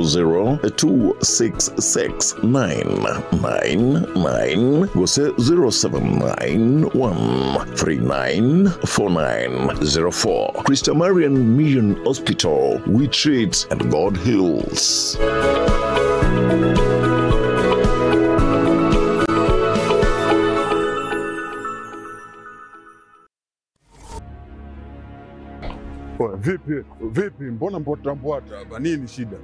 0266999 gose 0791394904. Christa Marian Mission Hospital, we treat and God heals. Oya, vipi vipi, mbona mbwata mbwata hapa? Nini shida?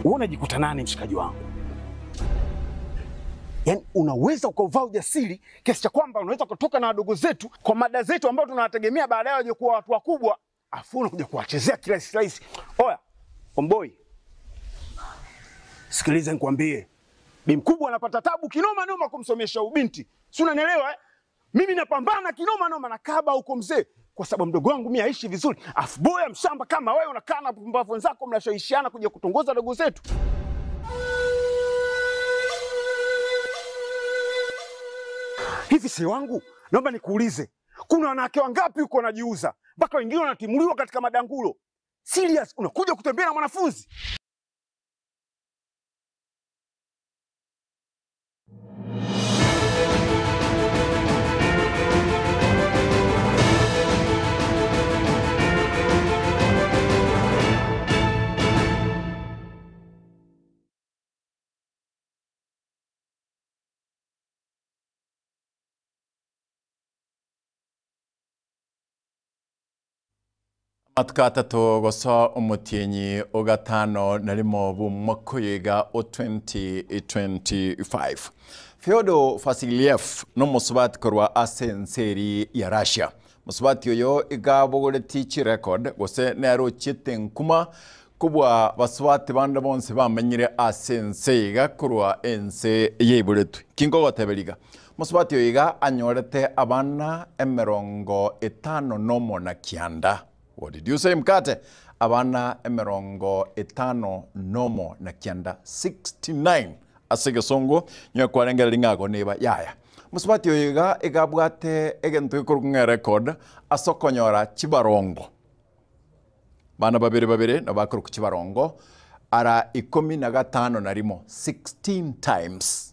Wewe unajikuta nani mshikaji wangu? Yaani unaweza ukauvaa ujasiri kiasi cha kwamba unaweza kutoka na wadogo zetu kwa mada zetu ambao tunawategemea baadaye waje kuwa watu wakubwa, afu unakuja kuwachezea kirahisi rahisi. Oya, omboi, sikiliza nikwambie, bi mkubwa anapata tabu kinoma noma kumsomesha ubinti, si unanielewa eh? Mimi napambana kinoma noma na kaba huko mzee, kwa sababu mdogo wangu mimi aishi vizuri, afu boya mshamba kama wewe unakaa na pumbavu wenzako mnashawishiana kuja kutongoza dogo zetu. Hivi si wangu, naomba nikuulize, kuna wanawake wangapi huko wanajiuza mpaka wengine wanatimuliwa katika madangulo? Serious, unakuja kutembea na mwanafunzi? Amatuko atato gosoa omotienyi o gatano na rimo bw'omokoyega o 2025. Fyodor Vasiliev nomosubati korwa ase ense eri ya Russia. Mosubati oyo iga abogoretie chirecord gose nere ochiete nkuma kobua basubati bande bonsi bamenyire ase ense iga korwa ense yaiboretwe. Ki nkogotebera iga? Mosubati oyo iga anyorete abana emerongo etano nomo na kianda. What did you say mkate? Abana emerongo etano nomo na kianda, 69 ase egesongo, nyowe kwarengereria ng'a ago neba yaya. Mosubati oyo iga iga abwate egento gekorokwa ng'a erecord ase okonyora chibarongo. Bana babere babere nabo bakorokwa chibarongo ara ikomi na gatano na rimo, 16 times.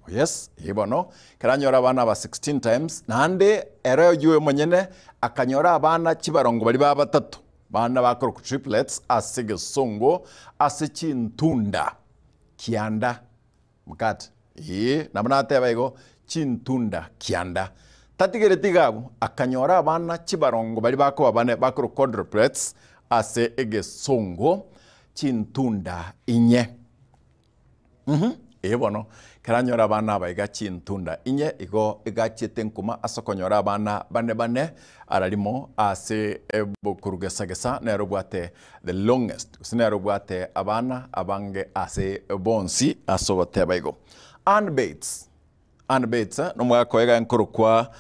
Yes, ee bono, ekero anyore abana aba 16 times, naende ere oyio omonyene akanyora abana chibarongo baria ba batato, bana bakorokwa triplets ase egesongo, ase chintunda kianda, mkate, ee, nabo nateba igo, chintunda kianda. Tatigereti iga abwo, akanyora abana chibarongo baria bakoba bane bakorokwa quadruplets ase egesongo, chintunda inye. Uhum, ee bono, ekero anyore abana aba iga chintunda inye, igo igachiete nkuma ase okonyora abana bane bane ara rimo ase okorugesagesa nere obwate the longest, gose nere obwate abana abange ase bonsi ase ogoteba igo. Ann Bates, Ann Bates nomogaka oye iga nkorokwa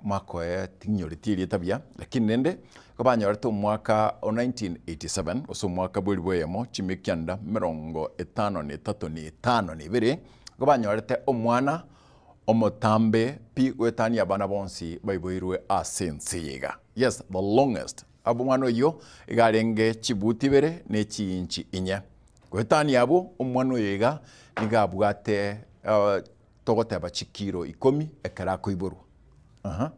mwaka oye tinyoreti erieta buya, lakini rende igo banyorete omwaka o 1987 gose omwaka bwa elifu eyemo chimia kianda emerongo etano na etato na etano na ibere, igo banyorete omwana omotambe pi goetania abana bonsi baiboirwe ase ense eye iga. Yes, the longest. Abwo omwana oyio iga arenge chibuti ibere na echiinchi inye. Goetania abwo, omwana oyo iga nigo abwate togoteba chikiro ikomi ekero akoiborwa. Aha,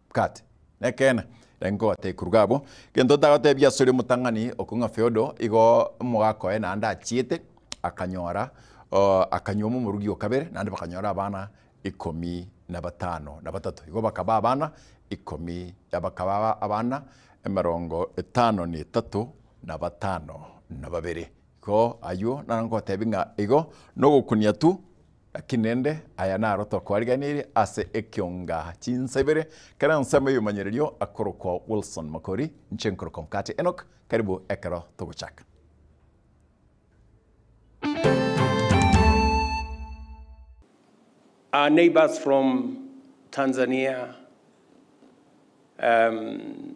mkate. Nekeene, renge nkogotebia koruga abwo, egento ntagotebia ase oria omotang'ani okwo ng'a Feodo, igo omogaka oye naende achiete, akanyora akanyuoma omorugi o kabere, naende bakanyora abana ikomi na batano na batato. Igo bakaba abana ikomi, bakaba abana emerongo etano na etato na batano na babere. Igo aywo naro nkogotebia ng'a igo nogokunia tu, lakini rende aya naro tokoariganirie ase ekionga chinsa ibere, kera ensemo y'obomanyererio akorokwa Wilson Makori, inche nkorokwa Mkate Enock, karibu ekero togochaka. Our neighbors from Tanzania, um,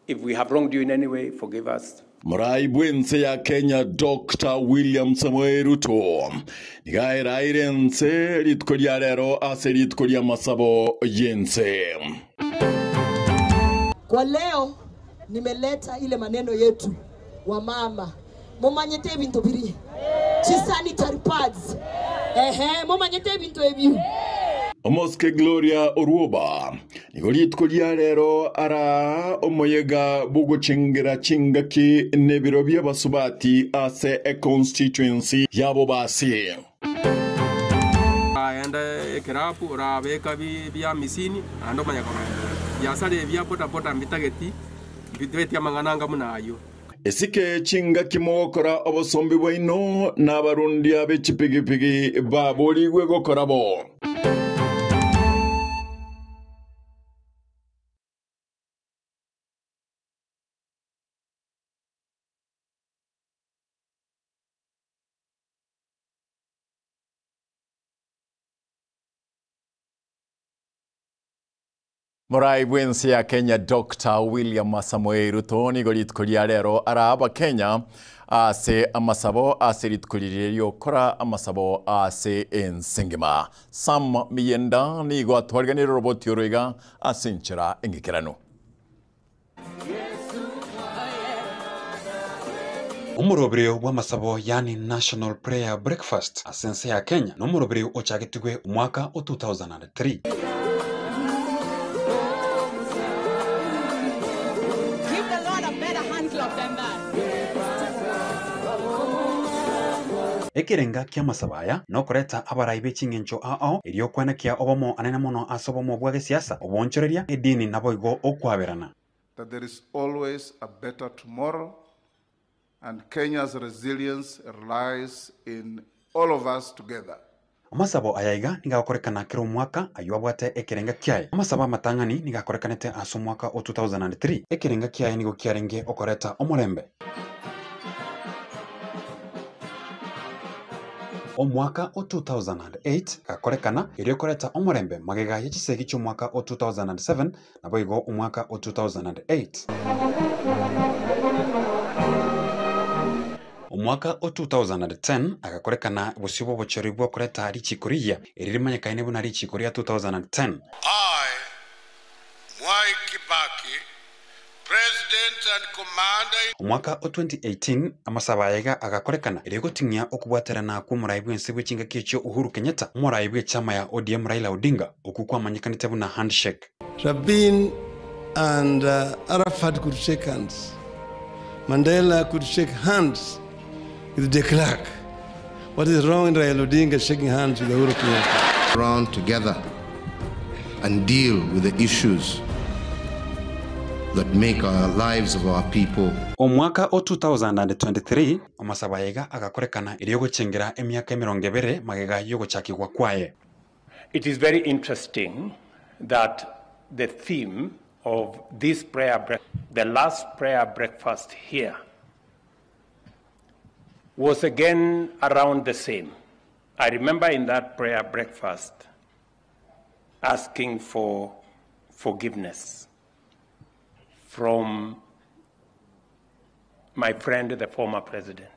if we have wronged you in any way, forgive us. Morai bw'ense ya Kenya Doctor William Samoei Ruto nigo aeraire ense rituko ria rero ase rituko ri'amasabo y'ense. Kwa leo nimeleta ile maneno yetu wamama momanyete ebinto biria chi sanitary pads ehe momanyete ebinto ebio. Omosike Gloria Orwoba nigo rituko ria rero araa omoyega bw'ogochengera chingaki n'ebiro bi'abasubati ase econstituency ya Bobasi. Oraenda ekerabu, orabeka bia amisini, naende omanye kogenderera. Biasara ebi bia bodaboda mbitageti, mbitebeti amang'ana anga buna ayio. Esike chingaki mogokora obosombi bwaino, na abarundia be chipigipigi baborigwe gokora bo. Morai bw'ense ya Kenya Doctor William Samoei Ruto nigo rituko ria rero araa Abakenya ase amasabo ase rituko riria riokora amasabo ase ense engima. Sam Miyenda nigo atwariganirie oroboti oro iga ase enchera eng'ikeranu. Omoroberio bw'amasabo yaani National Prayer Breakfast ase ense ya Kenya nomoroberio ochagetigwe omwaka o 2003. Ekerenga ki'amasabo aya nokoreta abarai be ching'encho ao ao erio kwenekia obomo anene mono ase obomo bwa gesiasa, oboonchoreria, edini naboigo okwaberana. That there is always a better tomorrow and Kenya's resilience relies in all of us together. Amasabo aya iga nigo agokorekana kera omwaka, ayio abwate ekerenga kiaye. Amasabo amatang'ani nigo akorekanete ase omwaka o 2003. Ekerenga kiaye nigo kiarenge okoreta omorembe. Omwaka o 2008 gakorekana erio koreta omorembe magega ye chisegi chi'omwaka o 2007 naboigo omwaka o 2008. Omwaka o 2010 agakorekana bosio bw'obochori bw'okoreta richiko rigiya, eri rimanyekaine buna richiko ria 2010. I, Mwai Kibaki, President and Commander in. Omwaka o 2018 amasabo aya iga agakorekana erio goting'ia okobwaterana kw'omorai bw'ense bwe chingaki echio Uhuru Kenyatta, omorai bw'echama ya ODM Raila Odinga, okwo kwamanyekanete buna handshake. Rabin and Arafat could shake hands. Mandela could shake hands with de Klerk. What is wrong in Raila Odinga shaking hands with Uhuru Kenyatta? Round together and deal with the issues that make our lives of our people. Omwaka o 2023, amasabo aya iga agakorekana erio gochengera emiaka emerongo ebere magega y'ogochakigwa kwaye. It is very interesting that the theme of this prayer breakfast, the last prayer breakfast here, was again around the same. I remember in that prayer breakfast asking for forgiveness from my friend, the former president.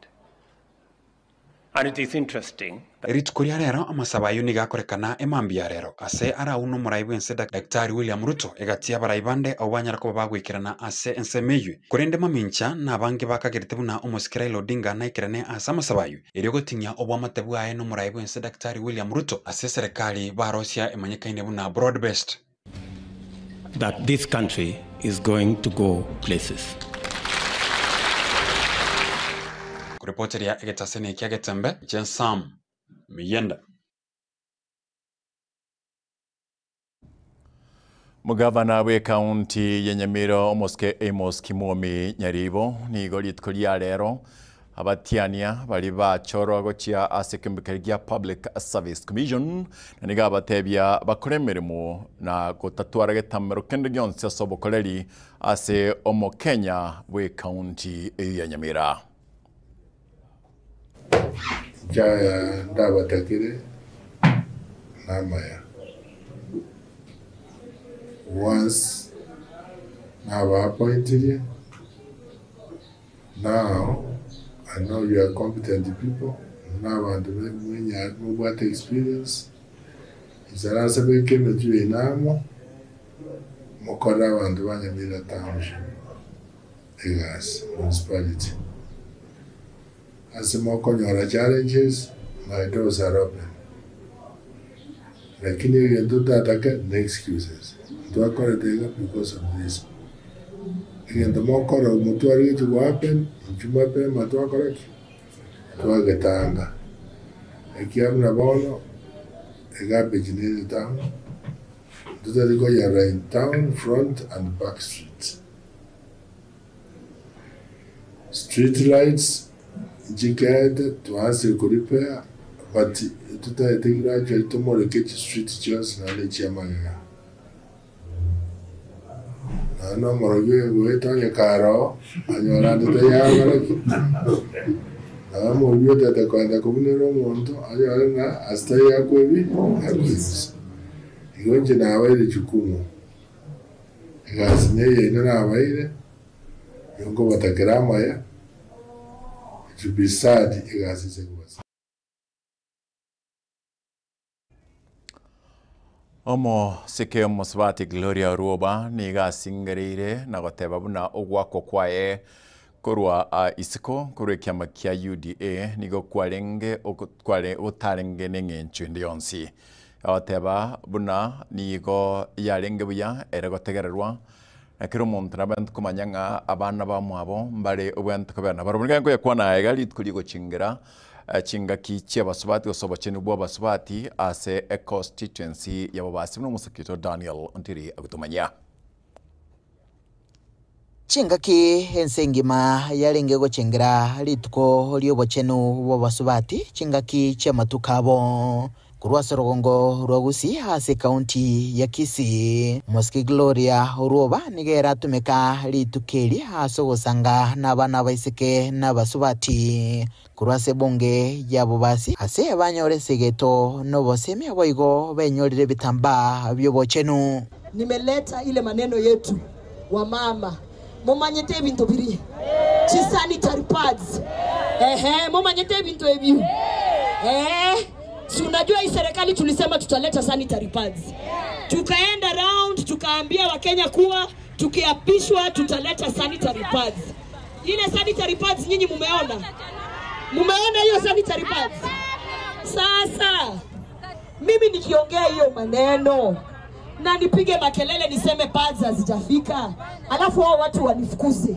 And it is interesting. Rituko ria rero amasabo ayio nigo akorekana emambia ya rero ase araune omorai bw'ense Daktari William Ruto egati y'abarai bande abwo banyara koba bagoikerana ase ensemo eyio. Korende mamincha nabange bakagerete buna omosike Raila Odinga naikerane ase amasabo ayio erio goting'ia oboamate bwaye nomorai bw'ense Daktari William Ruto ase eserekari barosia emanyekaine buna broad based. That this country is going to go places. Koripoteria egetaseni kia Getembe, inche Sam Miyenda. Omogavana bw'ekaunti ya Nyamira omosike Amos Kimwomi Nyaribo nigo rituko ria rero Abatiania baria bachorwa gochia ase ekembekeri gia Public Service Commission na nigo abatebia bakore emeremo na gotatwara getamero kende gionsi ase obokoreri ase Omokenya bw'ecounty eyio ya Nyamira. Inche aya ndabatakere namaya. Once naba appointirie. Now I know you are competent people, muna abanto mobwate experience, insaranse beka emetwe yaino amo, mokorere abanto ba Nyamira Township egasi, municipality. Ase mokonyora challenges, my doors are open. Lakini egento ntatake ne excuses, ntwakorete iga because of this. Egento mokora motware gechi go happen, inchuo mapema twakora ki? Twagetanga. Ekiagera buna bono, egarbage nere town, ntotari koyerora in town front and back street. Street lights nchikeete twaanzire ko repair but totagete gradually tomoreke chistreet chionsi naende chiamagega. Nonya na omorogi oyo goeta onye kare oo, anyore ande tayagokora ki? Nonya omorubi otagete kogenda kobunera omonto, anyore ng'a ase taiyo akwebi akwebisa. Igo inche nabaire jukumu, egasi neye yaino nabaire, nigo nkobatakera amaya, it will be sad egasi ase kobasa. Omosike omosubati Gloria Orwoba nigo asingereire na goteba buna ogwakwa kwaye korwa isiko korwa ekiama kia UDA nigo kwarenge kware gotarenge neng'encho ende yonsi. Agoteba buna nigo yarenge buya ere gotegererwa na kera omonto nabwenerete komanya ng'a abana bamwabo mbare obwenerete kobera nabarabwo. Nigo nkoyekwana aya iga rituko rigochingera chingaki chi'abasubati gose obochenu bw'abasubati ase econstituency y'ababasi buna omosike oito Daniel Ontiri agotomanyia. Chingaki ense engima yarenge gochengera rituko ri'obochenu bw'abasubati chingaki chi'amatuko abo. Korwa ase orogongo rwa Gusii ase ekaunti ya Kisii, Omosike Gloria Orwoba nigo ere atumeka rituko eri ase ogosanga nabana abaiseke na abasubati korwa ase ebunge ya Bobasi ase banyore esegeto na obosemia boigo benyorire ebitambaa bi'obochenu. Nimeleta ile maneno yetu wamama momanyete ebinto biria chi sanitary pads ehe momanyete ebinto ebio eeh si unajua hii serikali tulisema tutaleta sanitary pads tukaenda round tukaambia wakenya kuwa tukiapishwa tutaleta sanitary pads ile sanitary pads nyinyi mumeona mumeona hiyo sanitary pads sasa mimi nikiongea hiyo maneno na nipige makelele niseme pads hazijafika, alafu hao watu wanifukuze.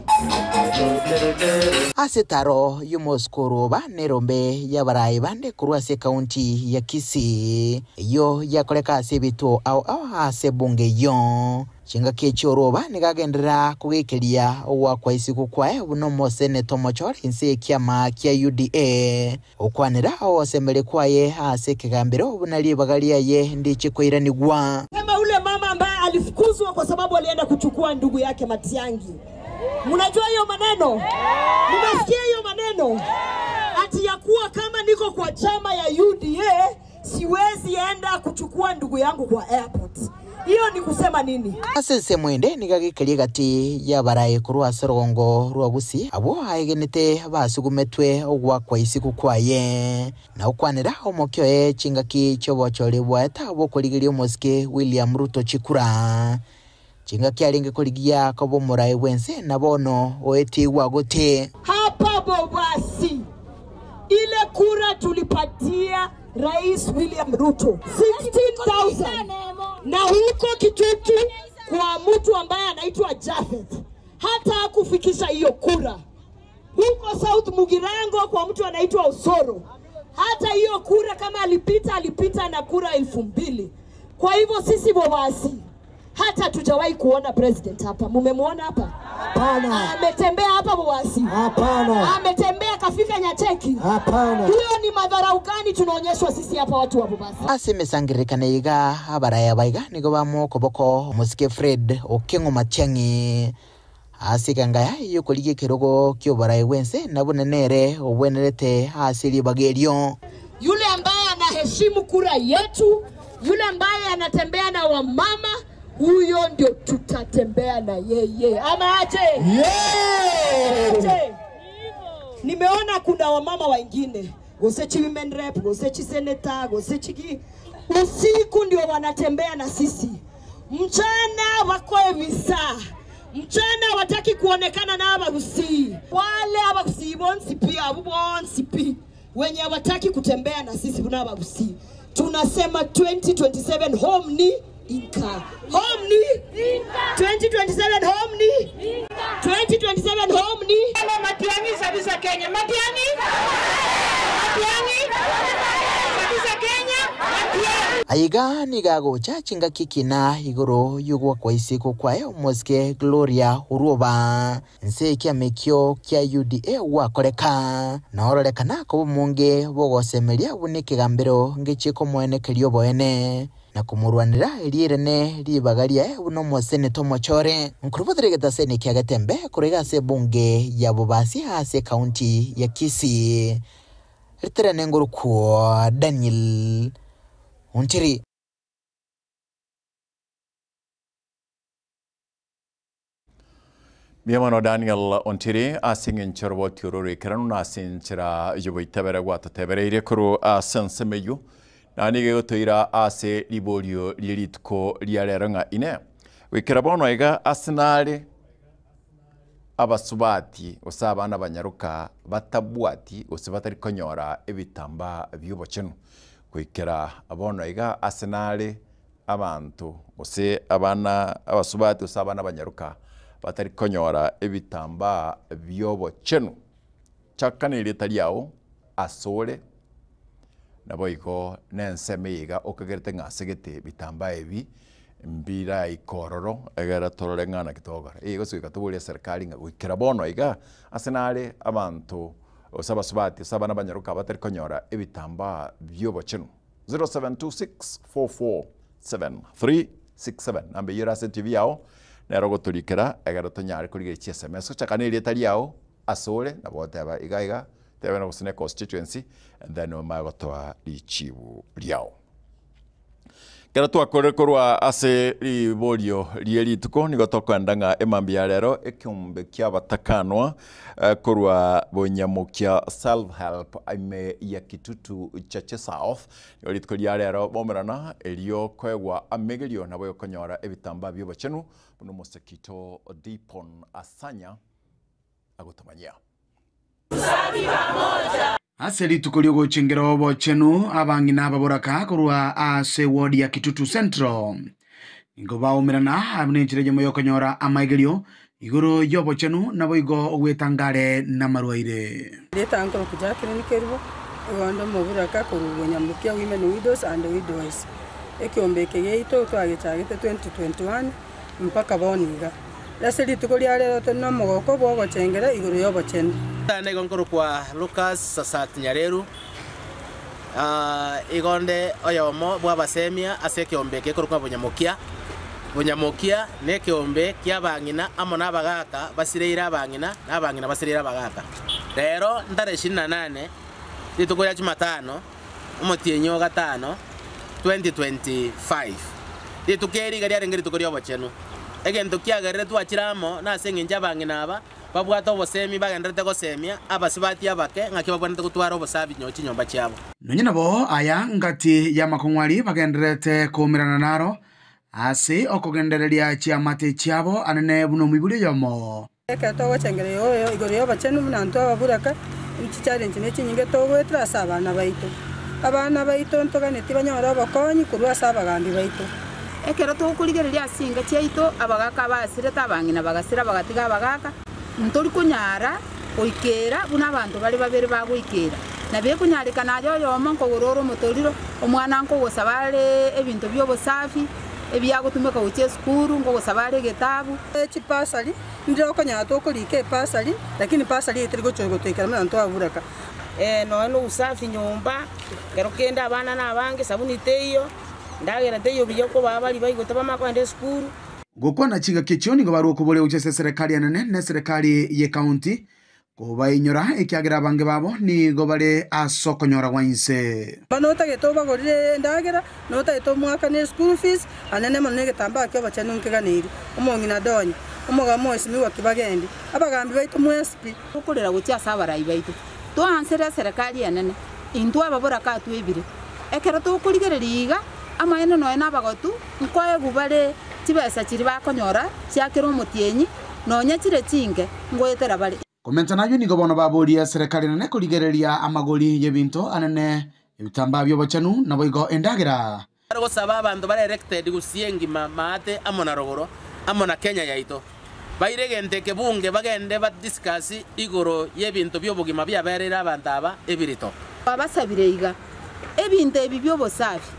Ase etaro y'omosike oroba nerombe y'abarai bande korwa ase ekaunti ya Kisii, eyio yakoreka ase ebituo ao ao ase ebunge eyio. Chingaki echi oroba nigo agenderera kogekeria ogoakwa isiko kwaye buna omoseneta omochore inse y'ekiama kia UDA. Okwanera ogosemeria kwaye ase ekegambero buna ribaga riaye ndiche koiranigwa. Kama ule mama ambaye alifukuzwa kwa sababu alienda kuchukua ndugu yake Matiang'i. Mnajua hiyo maneno? Mumesikia hiyo maneno? Ati ya kuwa kama niko kwa chama ya UDA siwezi enda kuchukua ndugu yangu kwa airport. Hiyo ni kusema nini? Ase ensemo ende nigo agekeria egati y'abarai korwa ase orogongo rwa Gusii, abwo aegenete basugumetwe ogoakwa isiko kwaye, na gokwanera omokia oye chingaki chi'obochori bwaeta bw'okorigeria omosike William Ruto chikura. Chingaki arenge korigia koba omorai bw'ense, na bono oetigwe goti. Hapa Bobasi ile kura tulipatia Rais William Ruto 16,000 na huko Kitutu kwa mtu ambaye anaitwa Japheth hata hakufikisha hiyo kura. Huko South Mugirango kwa mtu anaitwa Osoro hata hiyo kura kama alipita, alipita na kura 2,000. Kwa hivyo sisi Bobasi hata tujawahi kuona president hapa. Mumemwona hapa? Hapana. Ametembea hapa Bobasi? Hapana. Ametembea akafika Nyacheki? Hapana. Hiyo ni madharau gani tunaonyeshwa sisi hapa watu wa Bobasi? Ase emesangererekano iga abaraya abaiga nigo bamoa okoboko omosike Fred Okengo Matiang'i ase eganga yaye y'okorigia ekerogo ki'oborai bw'ense na buna nere obwenerete ase ribaga erio. Yule ambaye anaheshimu kura yetu, yule ambaye anatembea na wamama, huyo ndio tutatembea na yeye, ama aje? Yeah! Aje? Nimeona kuna wamama wengine gose chi women rep gose chi senator gose chiki, usiku ndio wanatembea na sisi, mchana wakoe visa mchana wataki kuonekana na abagusi wale abagusi bonsi pia abo bonsi pi wenye hawataki kutembea na sisi buna abagusi. Tunasema 2027 home ni Inka, home ni Inka, 2027 home ni Inka, 2027 home ni Matiang'i sabisa Kenya. Matiang'i? Matiang'i? Sabisa Kenya? Matiang'i. Aiga nigagocha chingaki kina igoro yugwa kwa isiko kwaye omosike Gloria Uruba nse kiamekio kia UDA gwakoreka naororekana koba omonge bogosemeria buna ekegambero ngechiko mwenekeria oboene na kumurwanira erirene ribaga riaye buna omoseneta omochore nkurubothera egetaseni kia Getembe korega ase ebunge ya Bobasi ase ekaunti ya Kisii riterene ngorokwo Daniel Ontiri. Miamano Daniel Ontiri ase eng'encho botiororekerano na ase enchera yoboitabere gwatotebereire korwa ase ensemo eywo na nigo egotoira ase riborio rie rituko ria rero ng'a ine goikera bono iga ase nare abasubati gose abana banyaroka batabwati gose batari konyora ebitambaa bia obochenu goikera bono iga ase nare abanto gose abana abasubati gose abana banyaroka batari konyora ebitambaa bia obochenu chaka na erieta riao asore nabo igo na ensemo iga okagerete ng'a asegete bitambaa ebi mbiraikororo egere torore ng'a naki togokora. Eye gose goika toborie eserikari ng'a goikera bono iga ase nare abanto gose abasubati gose abana banyaroka batari konyora ebitambaa bia obochenu 0726447367 namba eywo ere ase etibi yao nero ogotorikera egere tonyare korigereria chi sms gochaka na erieta riao asore nabo ogoteba iga iga tebe na gose na econstituency and then omanye gotoa richibu riao. Ekero twakorire korwa ase riborio rie rituko nigo tokoenda ng'a emambia ya rero ekeombe kia abatakanwa korwa bonyamokia self help ime ya Kitutu Chache South nigo rituko ria rero bomerana erio koegwa amegerio nabo okonyora ebitambaa bia obochenu buna omosekito Dipon Asanya agotomanyia. Ase rituko ri'ogochengera obochenu, abang'ina ababoraka korwa ase ewodi ya Kitutu Central nigo baumerana nenchera eyemo y'okonyora amaigerio igoro y'obochenu naboigo ogwetanga are namarwaire. Erieta nkoroku Jacqueline Kerubo, igo nde omoburaka korwa Bonyamukia Women Widows and Widows. Ekiombe eke giaito twagechagete 2021 mpaka bono iga. Ase rituko ria rero tore nomogoko bw'ogochengera igoro y'obochenu. Nigo nkorokwa Lucas Sasat Nyareru, igo nde oyomo bw'abasemia ase ekeombe eke ekorokwa Bonyamokia. Bonyamokia nekeombe kia abang'ina amo na abagaka basireire abang'ina na abang'ina basireire abagaka. Rero ntare 28 rituko ria Jumatano omotienyi o gatano 2025 rituko eri iga riarenge rituko ria obochenu. Egento kiagerire twachire amo nase eng'encho abang'ina aba babwate obosemi bagenderete gosemia abasubati abake ng'aki babwenerete gotwara obosabi nyo chinyomba chiabo. Nonye nabo aya ngati ya makong'wari bagenderete koumerana naro ase okogendereria chiamate chiabo anene buna omoibori oyomo. Ekero togochengera igoro igoro y'obochenu buna intwe ababuraka, chichallenge na echinyinge togoetera ase abana baito. Abana baito ntoganeti banyore obokonyi korwa ase abagambi baito. Ekero tokorigereria ase enga chiaito abagaka basirete abang'ina bagasira bagatiga abagaka ntori konyara goikera buna abanto bare babere bagoikera na bekonyarekana aye oyomo nkogora ore omotoriro omwana nkogosaba are ebinto bia obosafi ebiagotumeka gochia esukuru nkogosaba are egetabu. Chipasari ndire okonyora tokorika epasari lakini pasari eye teri gocha gotoikera buna intwe ababuraka. Nonya na obusafi nyomba, ekero kende abana na abange sabuni teiyo, ndagera teiyo buya okobaa baria baigota bamanye kogenda esukuru. Gokwana chingaki echio nigo barwa okoboria gochia ase eserekari enene na eserekari ye county kobainyora ekiagera abange babo nigo bare ase okonyora gwa inse. Bono otagete obagorere endagera, na otagete omoakane eschool fees, anene mono na egetambaa kia obochenu nkeganeiri. Omong'ina donya, Omogambi mheshimiwa Kibagendi, abagambi baito mwensi pi. Tokorera gochia ase abarai baito, toansere eserekari enene, intwe ababoraka atwebire. Ekero tokorigereria iga, amaene nonya na abagotu nkoegwa bare chibesa chiria bakonyora chia kera omotienyi, nonya chire chinke, ngoetera bare. Komenta nayio nigo bono baborie eserekari enene korigereria amagori y'ebinto anene, ebitambaa bi'obochenu, naboigo endagera. Bare gosaba abanto bare elected gusii engima maate amo na rogoro amo na Kenya yaito baire egento eke bunge bagende ba discuss igoro yebinto biobogima biabereire abanto aba ebirito. Twabasabire iga, ebinto ebi bi'obosafi,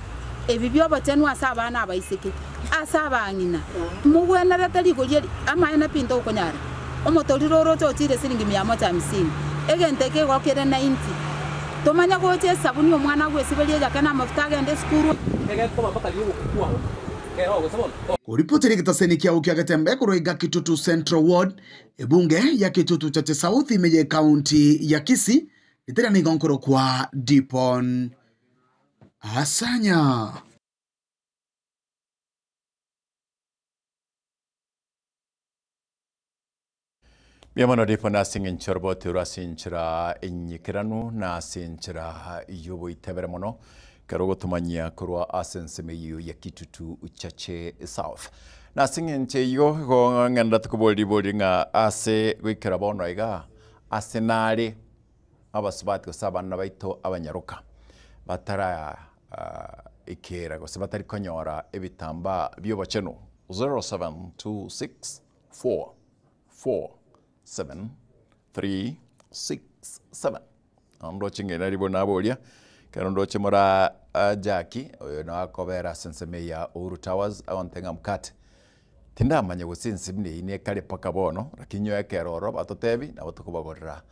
ebi bi'obochenu ase abana abaiseke, ase abang'ina, timogwenerete rigori eri, amaene pi ntokonyara. Omotoriro oroche ochiire siringi mia moja hamsini, egento eke igo kere 90. Tomanye gocha esabuni omwana agwesiberie ejake na amafuta agende esukuru. Koripoti rigetaseni kiao kia Getembe korwa iga Kitutu Central Ward, ebunge ya Kitutu Chache South ime ye county ya Kisii, ritera nigo nkorokwa Dipon Asanya. Mbuya mono Dipon ase eng'encho orobote ase enchera enyikeranu na ase enchera y'oboitabere mono ekero ogotomanyia korwa ase ensemo eyio ya Kitutu Chache South. Na ase eng'encho eyio igo ng'enda tokoboria ribori ng'a ase goikera bono iga ase nare abasubati gose abana baito abanyaroka batara ikera gose batari konyora ebitambaa bi'obochenu 0726 4 4 7 3 6 7 ndoche ng'ina ribo naboria ekero ndoche mora Jackie oyo nakobera ase ensemo eye ya Uhuru Towers agonte ng'a mkate tindamanya gose ensemo eyio nekare mpaka bono lakini nyowe ekero ororo batotebi nabo tokobagorera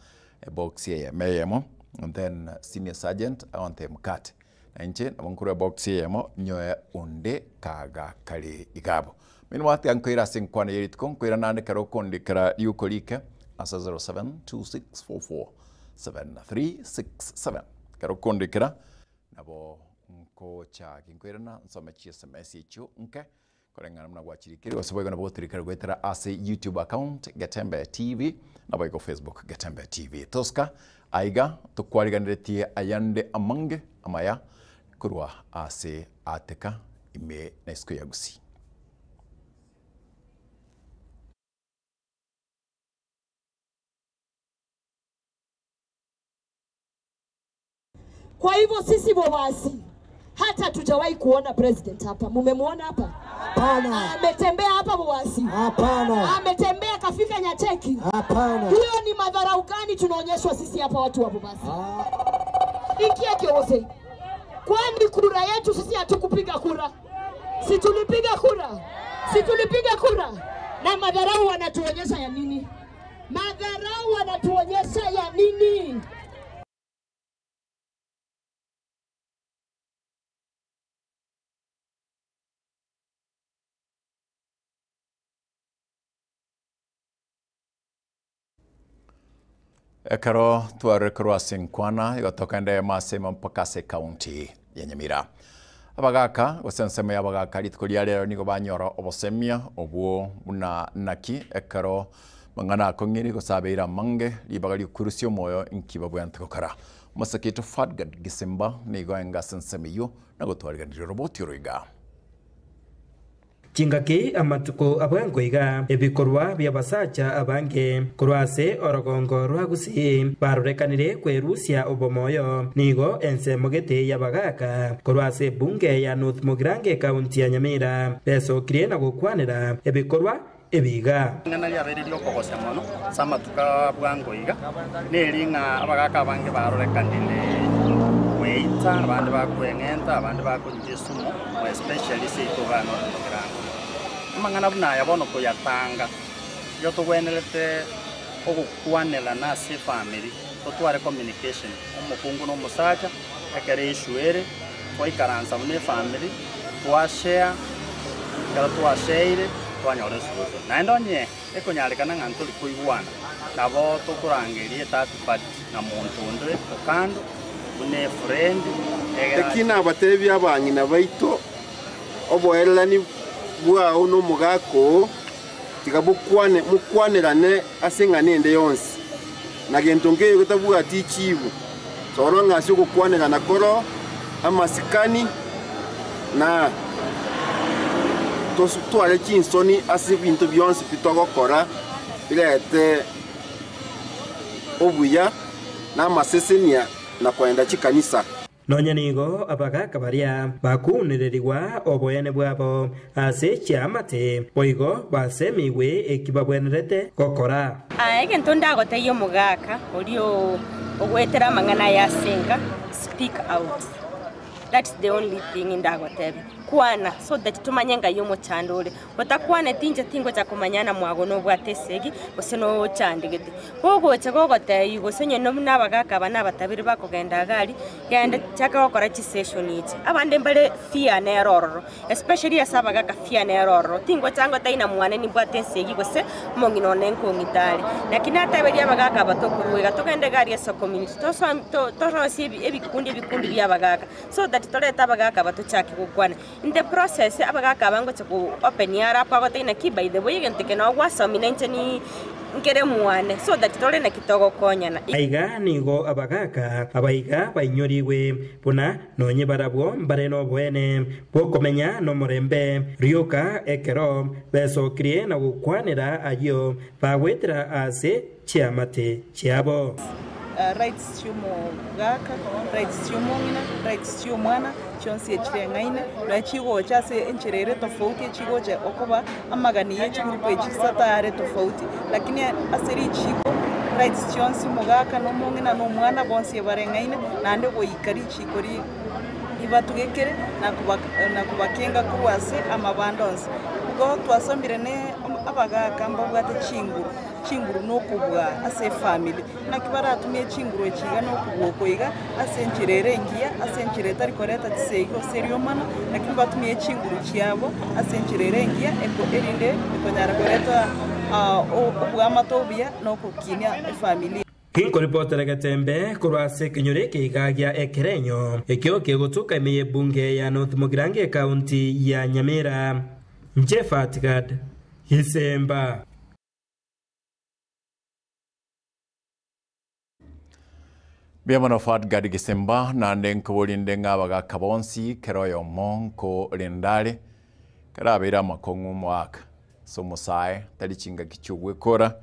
ebox eyemo eyemo and then senior sergeant agonte mkate na inche nabo nkorwa ebox eyemo nyowe onde kaga kare iga abwo. Meanwhile, tiga nkoire ase enkwana ye rituko, nkoira naende ekero okondikera riuko rike ase 0726447367. Ekero okondikera nabo nkochaki nkoirana nsome chi sms echio nke koreng'ana buna gwachirikire gose boigo nabo goturikera goetera ase YouTube account Getembe TV naboigo Facebook Getembe TV. Tosika aiga tokwariganeretie ayande amange amaya korwa ase Ateka ime na isiko ya Gusii. Kwa hivyo sisi Bobasi hata tujawahi kuona president hapa. Mumemwona hapa? Hapana. Ametembea hapa Bobasi? Hapana. Ametembea kafika Nyacheki? Hapana. Hiyo ni madharau gani tunaonyeshwa sisi hapa watu wa Bobasi? Ikia kiose. Kwani kura yetu sisi hatukupiga kura? Si tulipiga kura? Si tulipiga kura? Na madharau wanatuonyesha ya nini? Madharau wanatuonyesha ya nini? Ekero twarure korwa ase enkwana, igo tokende emo ase emo mpaka ase ekaunti ya Nyamira. Abagaka gose ensemo ya abagaka rituko ria rero nigo banyora obosemia obwo buna naki ekero mang'ana akong'ire gose abeire amange ribaga riokurusia omoyo inki babwenerete gokora. Omosike oito Fadgard Gisimba nigo aenge ase ensemo eyio na gotwariganiria oroboti oro iga. Chingaki amatuko abwango iga, ebikorwa bi'abasacha abange korwa ase orogongo rwa Gusii barorekanire kwerusia obomoyo. Nigo ensemo gete y'abagaaka korwa ase ebunge ya North Mugirango ekaunti ya Nyamira besokirie na gokwanera ebikorwa ebi iga. Ring'ana riabeire riokogosia mono ase amatuko a bwango iga, neri ng'a abagaaka abange barorekanire gweita, abande bakweng'enta, abande bakonywa esumu, more especially seito igaa North Mugirango. Amang'ana buna aya bono koyatanga, igo togwenerete ogokwanerana ase efamiri, totware communication, omokungu na omosacha, ekero issue ere, twaikaransa buna efamiri, twashare, ekero twashareire, twanyora esulution. Naende onye ekonyarekana ng'a ntori koigwana, nabo tokorangeria ethird party na monto onde okando, buna efriend, egere Eki nabateebie abang'ina baito, oboererani bwao nomogaka oo, Tiga bokwane, mokwanerane ase eng'ana ende yonsi, na gento nkeiyo getabwati chiibu, soro ng'a ase ogokwanerana koro amasikani, na totware chinsoni ase ebinto bionsi pi togokora birete obuya na amasesenia na koenda chikanisa. Nonya nigo abagaaka baria bakuunererigwa oboyene bwabo ase chiamate, boigo basemigwe eki babwenerete gokora. Egento ndagotebie omogaka oria ogoetera amang'ana aya ase enka, speak out, that's the only thing ndagotebie, kwana so that tomanye ngai omochando ore. Otakwaneti inche tingocha komanya ng'a mwago nobwate esegi gose nochandegete. Gogocha gogotebia gose onye buna abagaka aba na abatabiri bakogenda iga aria, genda chaka gokora chisession echi. Abande mbare fear nere ororo, especially ase abagaka fear nere ororo, tingocha ngotebie ng'a mwane nimbwate esegi gose omong'ina one nkong'ita are. Naki nateberia abagaka aba tokorwa iga togende iga aria ase ecommunity toso torosie ebikundi ebikundi bia abagaka so that torete abagaka aba tochake gokwana. In the process abagaka aba ngocha ko open are up agotebia naki by the way egento eke noo gwasomia na inche ni nkere mwane so that tore naki togokonyana. Aiga nigo abagaaka abaiga bainyorigwe, buna nonye barabwo mbare noboene bw'okomenya nomorembe, rioka ekero besokirie na gokwanera ayio bagoetera ase chiamate chiabo. Rights chi'omogaka, rights chi'omong'ina, rights chi'omwana, chionsi echireng'aine, nonya chigocha ase enchera ere tofauti echigocha okoba amagani ye chigroup echi chisato are tofauti, lakini ase richiko rights chionsi omogaka na omong'ina na omwana bonsi ebareng'aine, naende goika richiko ri ribatugekere na koba na kobakenga korwa ase amabande onsi. Igo twasomire ne abagaka mbabwate chinguru. chinguru na okobua ase efamiri. Naki baratumie chinguru echi iga na okobua oko iga ase enchera ere engiya, ase enchera etari koreta chisegi gose eriomana, lakini batumie chinguru chiabo ase enchera ere engiya erinde ekonyara koreta oboamate obuya na ogokinia efamiri. Inkoripotera getembe korwa ase ekenyoro eke iga gia Ekerenyo, ekio kegotuka ime y'ebunge ya North Mugirango ekaunti ya Nyamira. Inche Fatgad Gisemba. Mbuya mono Fadgad Gisemba, naende nkoborinde ng'a abagaka bonsi kera oyomo nkorenda are, kerabeire amakong'u omoaka ase omosae, tari chingaki chi'ogwekora,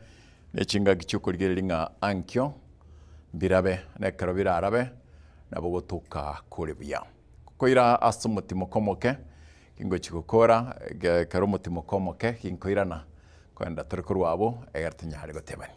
ne chingaki chi'okorigereria ng'a ankio mbirabe, na ekero birarabe nabo gotoka kore buya. Koira ase omotimoko omoke, Ingochia gokora, ekero omotimoka omoke ginkoirana, kogenda tore korwa abwo, egere tonyare gotebania.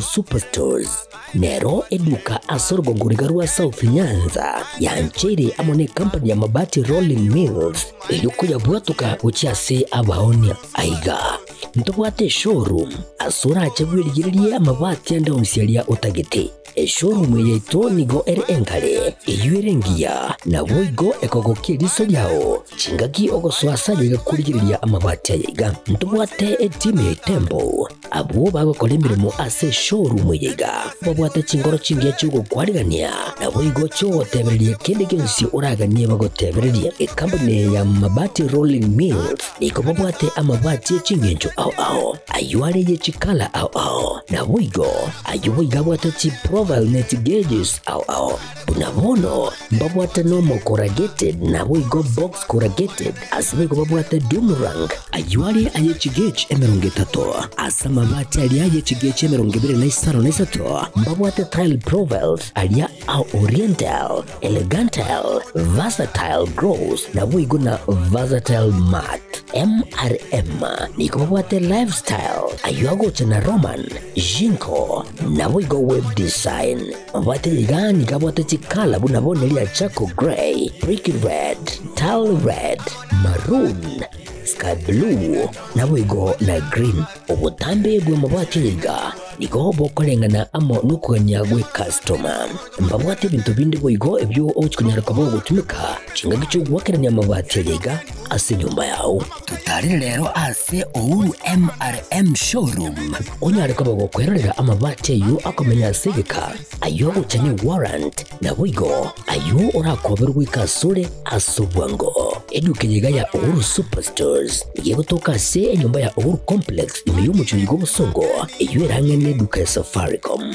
Superstores nero eduka ase orogongo riga rwa South Nyanza yancheire amo ne company ya Mabati Rolling Mills erio koyabwatoka gochia ase abaonia. Aiga ntobwate eshowroom ase orache bwerigererie amabati ande onsi aria otagete. Eshowroom eye yaito nigo ere engare, eyio ere engiya, naboigo ekogokia eriso riao chingaki ogosoa ase ayaiga korigereria amabati ayaiga. Ntobwate etimu ya Itembo Abwo bagokora emeremo ase eshowroom eye iga babwate chinkoro chingiya chi'ogokwarigania, naboigo chi'ogotebereria kende gionsi oraganie bagotebererie. Ekampuni eye ya Mabati Rolling Mills nigo babwate amabati e chingencho ao ao, ayio are ye chikala ao ao, naboigo ayio boigo abwate chiprofile ne chigauges ao ao. Buna bono mbabwate normal corrugated naboigo box corrugated, ase boigo babwate doomerang, ayio are aye chigauge 30, ase amabati aria aye chigauge 25, mbabwate tile profiles aria a oriental, elegantile, versatile gloss naboigo na versatile matte. MRM nigo babwate lifestyle, ayio agocha na Roman, Jinko, naboigo web design. Mabwate iga nigo abwate chikala buna bono eria charcoal grey, brick red, tile red, maroon, sky blue, naboigo na green. Obotambe bw'amabati aya iga nigo bokoreng'ana amo nokogania gw'ecustoma. Mbabwate ebinto binde boigo ebio ogochi konyara koba ogotumeka chingaki chi'ogoakerania amabati aya iga. ase enyomba yao. Totarire rero ase Uhuru MRM Showroom onyare koba gokwerorera amabati ayio akomenya ase egeka, ayio agocha ne warrant, naboigo ayio orakoberwe goika asore ase obwango. Eduka eye iga ya Uhuru Superstores nigo egotoka ase enyomba ya Uhuru Complex ime y'omochie oyo bw'obosongo eyio erang'e neduka ya Safaricom.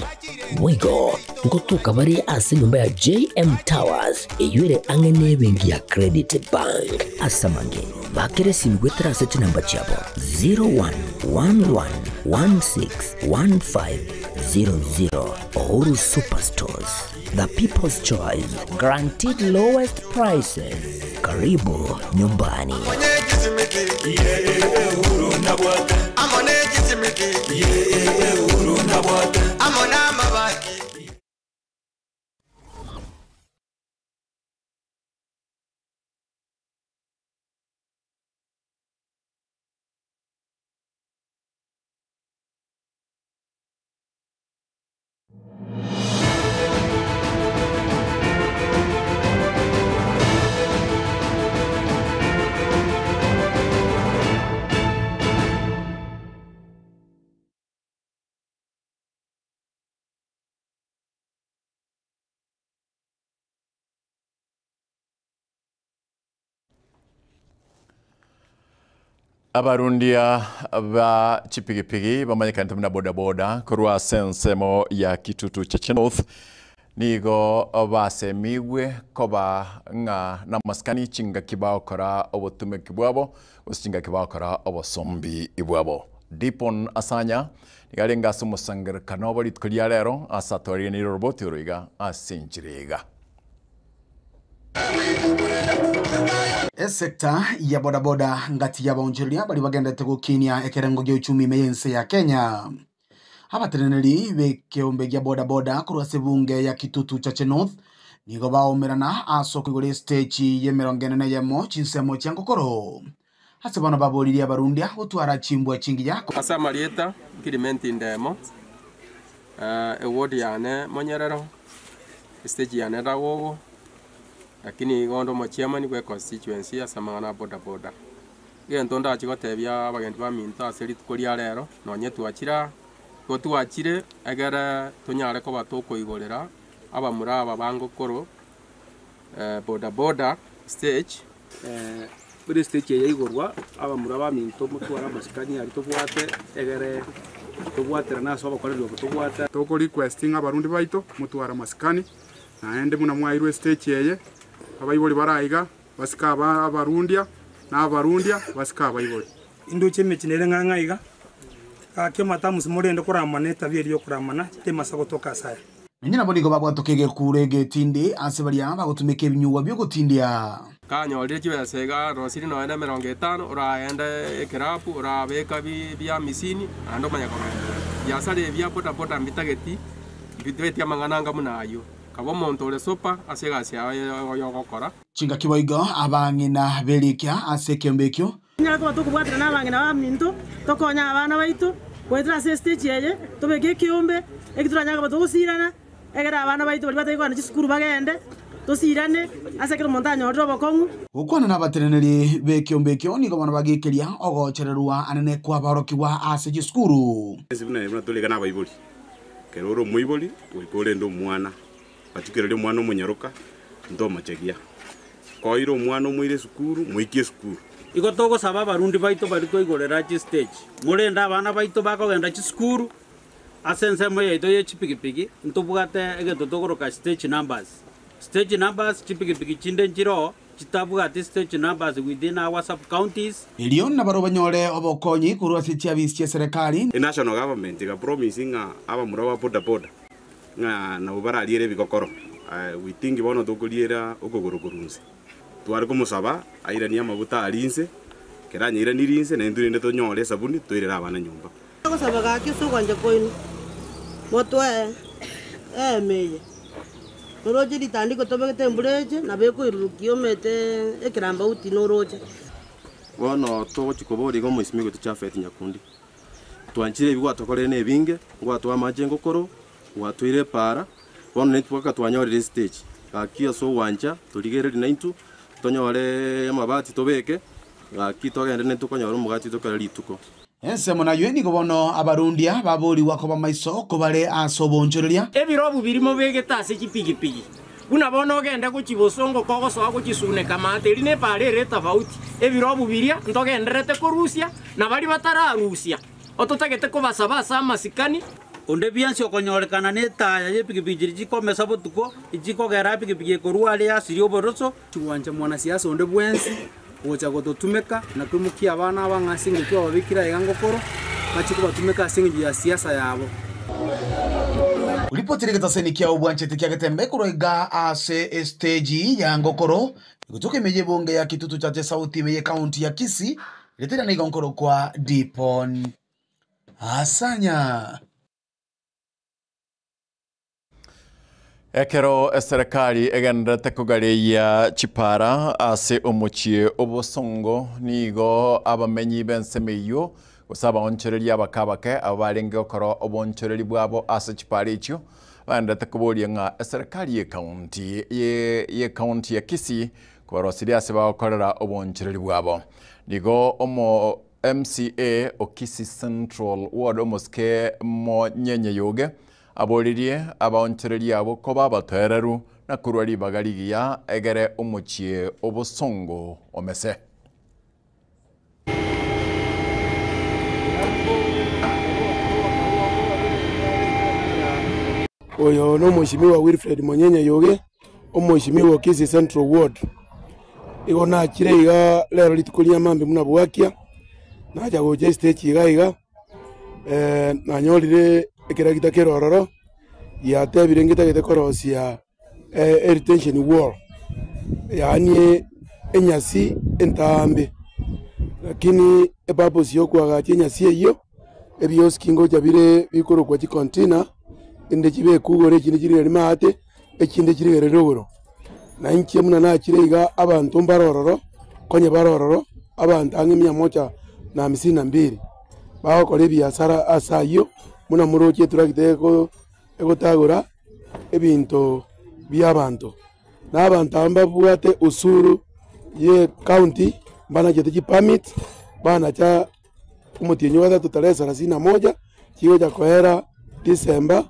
Boigo ngotoka bare ase enyomba ya JM Towers eyio ere ang'e nebenki ya Credit Bank. Ase amange, bakera esimi goetera ase chinamba chiabo 0111161500. Uhuru Superstores, the people's choice, guaranteed lowest prices. Karibu nyumbani. Abarundia ba chipigipigi bamanyekanete buna bodaboda korwa ase ensemo ya Kitutu Chache North nigo basemigwe koba ng'a namasikani chingaki bagokora obotumeki bwabo gose chingaki bagokora obosombi bwabo. Dipon Asanya nigo arenge ase omosangererekano obo rituko ria rero ase atwariganire oroboti oro iga ase enchera iga. Esecta ya bodaboda ngati y'abaonchoreria baria bagenderete gokinia ekerengo gia uchumi ime y'ense ya Kenya. Abateneneri b'ekeombe gia bodaboda korwa ase ebunge ya Kitutu Chache North nigo baomerana ase okoigora estage y'emerongo ene na eyemo chinsemo chia ngokoro. Ase bono baboririe abarundia gotwara chimbwa chingiya. Ase amarieta Clement Ndemo, eward yane Monyerero, estage yane Ragogo, lakini igo onde omochairman bwa econstituency ase amang'ana a bodaboda. Egento ndachi gotebia abagendi baminto ase rituko ria rero, nonye twachire aa, igo twachire egere tonyare koba tokoigorera abamura aba bangokoro bodaboda stage. Buna estage eye yaigorwa, abamura baminto motware amasikani aria tobwate egere tobwaterane ase obokoreri obo tobwate. Toko request ng'a abarundi baito motware amasikani, naende buna mwairwe estage eye, abaibori bare aiga, basike aba abarundia, na abarundia basike abaibori. Indoche emechie nere ng'a ng'a iga, gaki omatamusi morende koramana etabia eria yokoramana, temasa gotoka ase aya. Nonya nabo nigo babwatoka egekuro egetindi ase baria bagotumeka ebinyugwa bi'ogotindia. Kanyorire chibesa iga arosirie nonya na emerongo etano, oragende ekerabu, orabeka bi bia amisini, naende omanye kogenderera. Biasara ebi bia bodaboda mbitageti, mbitebeti amang'ana anga buna ayio. Kaba omonto ore sober ase egasi yao yogokora. Chingaki boigo abang'ina b'erikia ase ekeombe ekio. Tonyare koba tokobwatana nabang'ina baminto, tokonye abana baito, goetera ase estage eye, tobeke ekeombe, eki toranyare koba togosirana, ekero abana baito baria batari kogenda chisukuru bagende, tosirane, ase ekero omonto anyorire obokong'u. Gokwana nabateneneri b'ekeombe ekio nigo bono bagekeria ogochererwa anene kw'aborokigwa ase chisukuru. Ense buna eye buna tore iga nabaibori, ekero ore omoibori goika orende omwana, batigereria omwana omonyaroka, ntomochegia. Koira omwana omoire esukuru, moikie esukuru. Igo togosaba abarundi baito baria twaigorera chistage, morende abana baito bakogenda chisukuru, ase ensemo yaito ye chipigipigi, ntobwate egento tokoroka stage numbers. Stage numbers, chipigipigi chinde nchiroo, chitabwati stage numbers within our sub counties. Erio nabarabwo banyore obokonyi korwa ase chiabisi chi'eserekari. Enational government ega promise ng'a abamura ba boda boda ng'a nabo barariere ebigokoro. We think bono tokoriera okogoro korwa inse. Tware komosaba airanie amaguta aria inse, ekero anyairanirie inse naintwe rende tonyore esabuni toirere abana nyomba. Ogosaba gaki ase ogwancha kwaino, motoe eema eye, noroche ritandiko tobegete embura eche, nabo ekoirurukia omete ekerambauti noroche. Bono togochia koboria iga omoisimia oito Japhet Nyakundi, twanchire ebi gwatokorire na ebinge, ngwatoa amache ngokoro, gwatoira epaara, bono naintwe mpaka twanyorire estage. Gaki ase ogwancha, torigererie naintwe, tonyore amabati tobeke. Gaki togende nitokonyora omogati tokore rituko. Ensemo nayio nigo bono abarundia baborigwa koba maiso kobare ase oboonchoreria. Ebirobu biria mobegete ase chipigipigi, buna bono ogende gochia bosongo kogosoa gochisuneka amato, eri nepaara ere etafauti. Ebirobu biria ntogendererete korusia, na baria batararusia, ototagete kobasaba ase amasikani. Onde bwensi okonyorekana netaya y'epigipigi chiria chikomesa botuko, echikogera epigipigi ekorwa are yasiria oboroso. Tigwancha mwanasiasa onde bwensi gocha gototumeka na koimokia abana aba ng'a ase engencho twababekire aiga ngokoro, bachie kobatumeka ase engencho ya siasa yabo. Ripoti rigetaseni kia obwancheti kia Getembe korwa iga ase esteji ya ngokoro egotoka ime y'ebunge ya Kitutu Chache South ime y'ecounty ya Kisii eretera nigo nkorokwa Dipon Asanya. Ekero eserekari egendererete kogareyia chipara ase omochie obosongo, nigo abamenyi b'ensemo eyio gose abaonchoreria abake abake abo barenge gokora oboonchoreri bwabo ase chipara echio bagendererete koboria ng'a eserekari y'ekaunti y'ekaunti ya Kisii kobarosirie ase bagokorera oboonchoreri bwabo. Nigo omo MCA o Kisii Central Ward omosike Monyenye Yoge Aboririe abaonchoreria abwo koba abatoereru na korua ribaga rigiya egere omochie obosongo omese. Oyo nomweshimiwa Wilfred Monyenye Yugi, omweshimiwa o Kisii Central Ward. Igo nachire iga rero rituko ria mambia buna bwakia, nacha gocha estage iga iga. Nanyorire ekeragita kere ororo, giatebire ngetagete korosia eretention wall, yaani enyasi entambe. Lakini epurpose ya okoagacha enyasi eyio, ebioski ngocha bire bikorokwa chicontainer, ende chibekwe igoro echinde chirigererie maate, echinde chirigererie rogoro. Na inche buna nachire iga abanto mbare ororo, konya bare ororo, abanto ang'e mia moja na hamsini na mbili, bagokora ebiasara ase ayio, buna moroche etractor ego egotagora ebinto bi'abanto. Na abanto aba mbabwate usuru ye county, mbanachete chipermit, banacha omotienyi o gatato tarehe sarasini na moja, chigocha koera December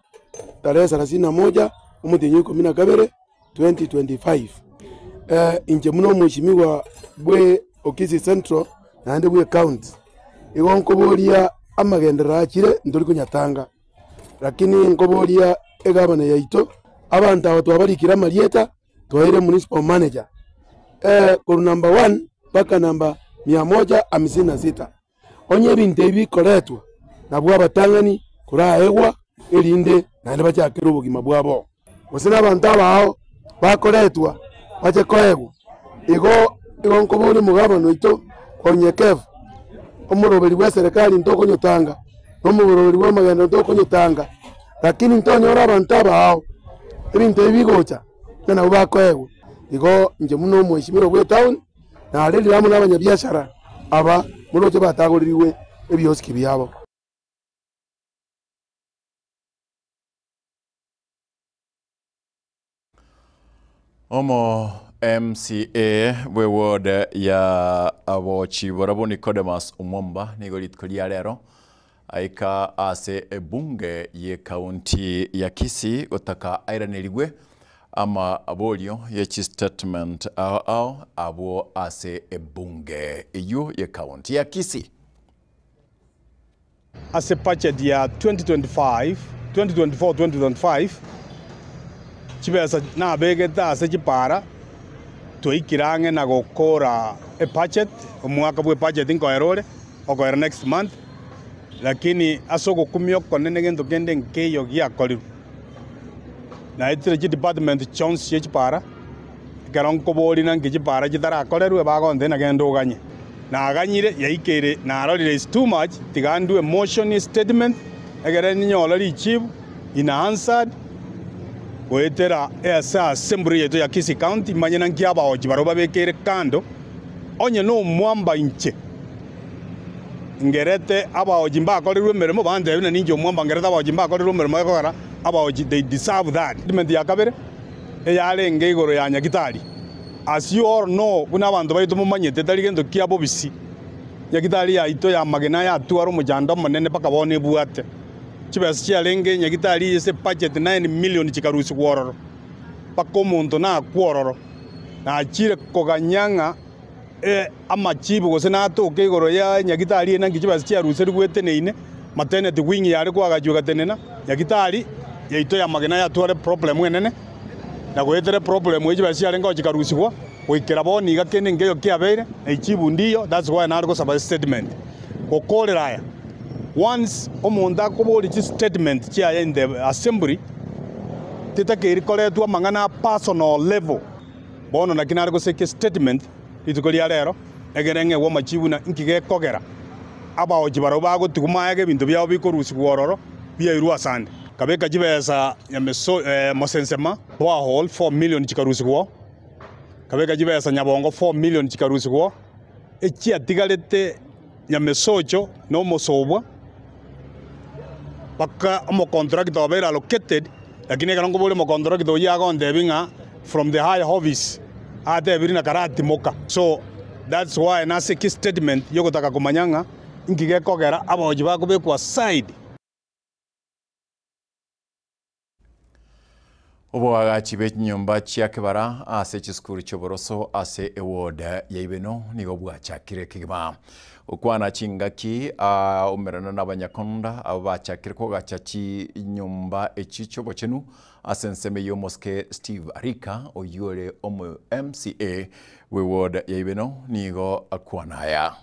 tarehe sarasini na moja, omotienyi o ikomi na kabere 2025. Inche buna omweshimiwa bwe Kisii Central naende bwe county, igo nkoboria amagenderero achire ntori konyatanga, lakini nkoboria egavana yaito, abanto aba twabarikire amarieta, twaeire municipal manager korwa number one mpaka namba mia moja hamsini na sita. Onye ebinto ebi bikoretwa, nabwo abatang'ani koraegwa, erinde naende bachakere obogima bwabo. Gose nabanto abaao bakoretwa bache koegwa. Igo igo nkoboria omogabana oito Onyekevu, omoroberi bw'eserekari ntokonyotanga, na omoroberi bw'amagenderero ntokonyotanga, lakini ntonyore abanto abaao, ebinto ebi bigocha, ng'a nabwo bakoegwa. Igo inche buna omweshimiwa bw'etown, narerire amo nabanyabiashara aba moroche batagorerigwe ebiosiki biabo. Omo MCA bwe ward ya Abochiborabwo Nicodemus Omwamba nigo rituko ria rero aika ase ebunge ye county ya Kisii gotaka airanerigwe amaborio ye chistatement ao ao abwo ase ebunge eyio ye county ya Kisii. Ase budget ya 2025, 2024-2025, chibesa nabegete ase chipara, twaikire ang'e na gokora ebudget, omwaka bwe budget nkoera ore, okoera next month, lakini ase ogokumia okonene gento kende nkeiyo giakorirwe. Naetire chidepartment chionsi chie chipara, Ekero nkoboria nanki chipara chitarakorerwe, bagontebia nagende oganye. Naganyire, yaikeire, narorire is too much, tiga ndue motion statement, egere ninyore richibu in answered goetera ase assembly yaito ya Kisii County, manye nanki abaochi barabwo babekeire kando, onye nomwamba inche ngerete abaochi mbakorerwe emeremo, bantebie buna ninche omwamba ngerete abaochi mbakorerwe emeremo ekogera abaochi they deserve that. Statement ya kabere. eyarenge igoro ya Nyagitari. As you all know, buna abanto baito momanyete, tari gento kia bobisi. Nyagitari yaito y'amagena yatwara omochando omonene mpaka bono ebwate. Chibesa chiarenge nyagitari eye ase ebudget 9 million chikarusigwa ororo, mpaka omonto nakwe ororo. Nachire koganya ng'a amachibu gose natoke igoro ya nyagitari eye naki chibesa chiaruserigwe eteneine, maternity wing yare koagachwa egatenena, nyagitari yaito y'amagena yatwara eproblem enene, na goetera eproblem eye chibesa chiarenge oo chikarusigwa, goikera bono iga kende nkeiyo kiabeire, na echibu ndiyo, that's why nare gosaba estatement. Gokorera aya, once omonto akoboria chistatement chiaye in the assembly, tetakeiri koretwa amang'ana a personal level. Bono naki nare goseka estatement rituko ria rero, egere ng'egwe amachibu na inki gekogera abaochi barabwo bagotigwa maega ebinto biabo bikorusigwa ororo biairwe asande. Nkabeka chibesa nyameso mosensema borehole 4 million chikarusigwa oo, nkabeka chibesa nyabongo 4 million chikarusigwa oo, echiatigarete nyamesocho na omosobwa mpaka omocontractor obeire allocated, lakini ekero nkoboria omocontractor oyio agontebia ng'a from the higher office atebirie na karatimoka. So that's why naseki statement yogotaka komanya ng'a inki gekogera abaochi bakobekwa aside. Oboagachi be chinyomba chia kebara ase chisukuru chi'oboroso ase eward ya Ibeno nigo bwachakire kegima. Gokwana chingaki aomerana n'abanyakonda abo bachakire kogacha chinyomba echi chi'obochenu ase ensemo y'omosike Steve Arika oyio ore omo MCA bw'eward ya Ibeno nigo akwana aya.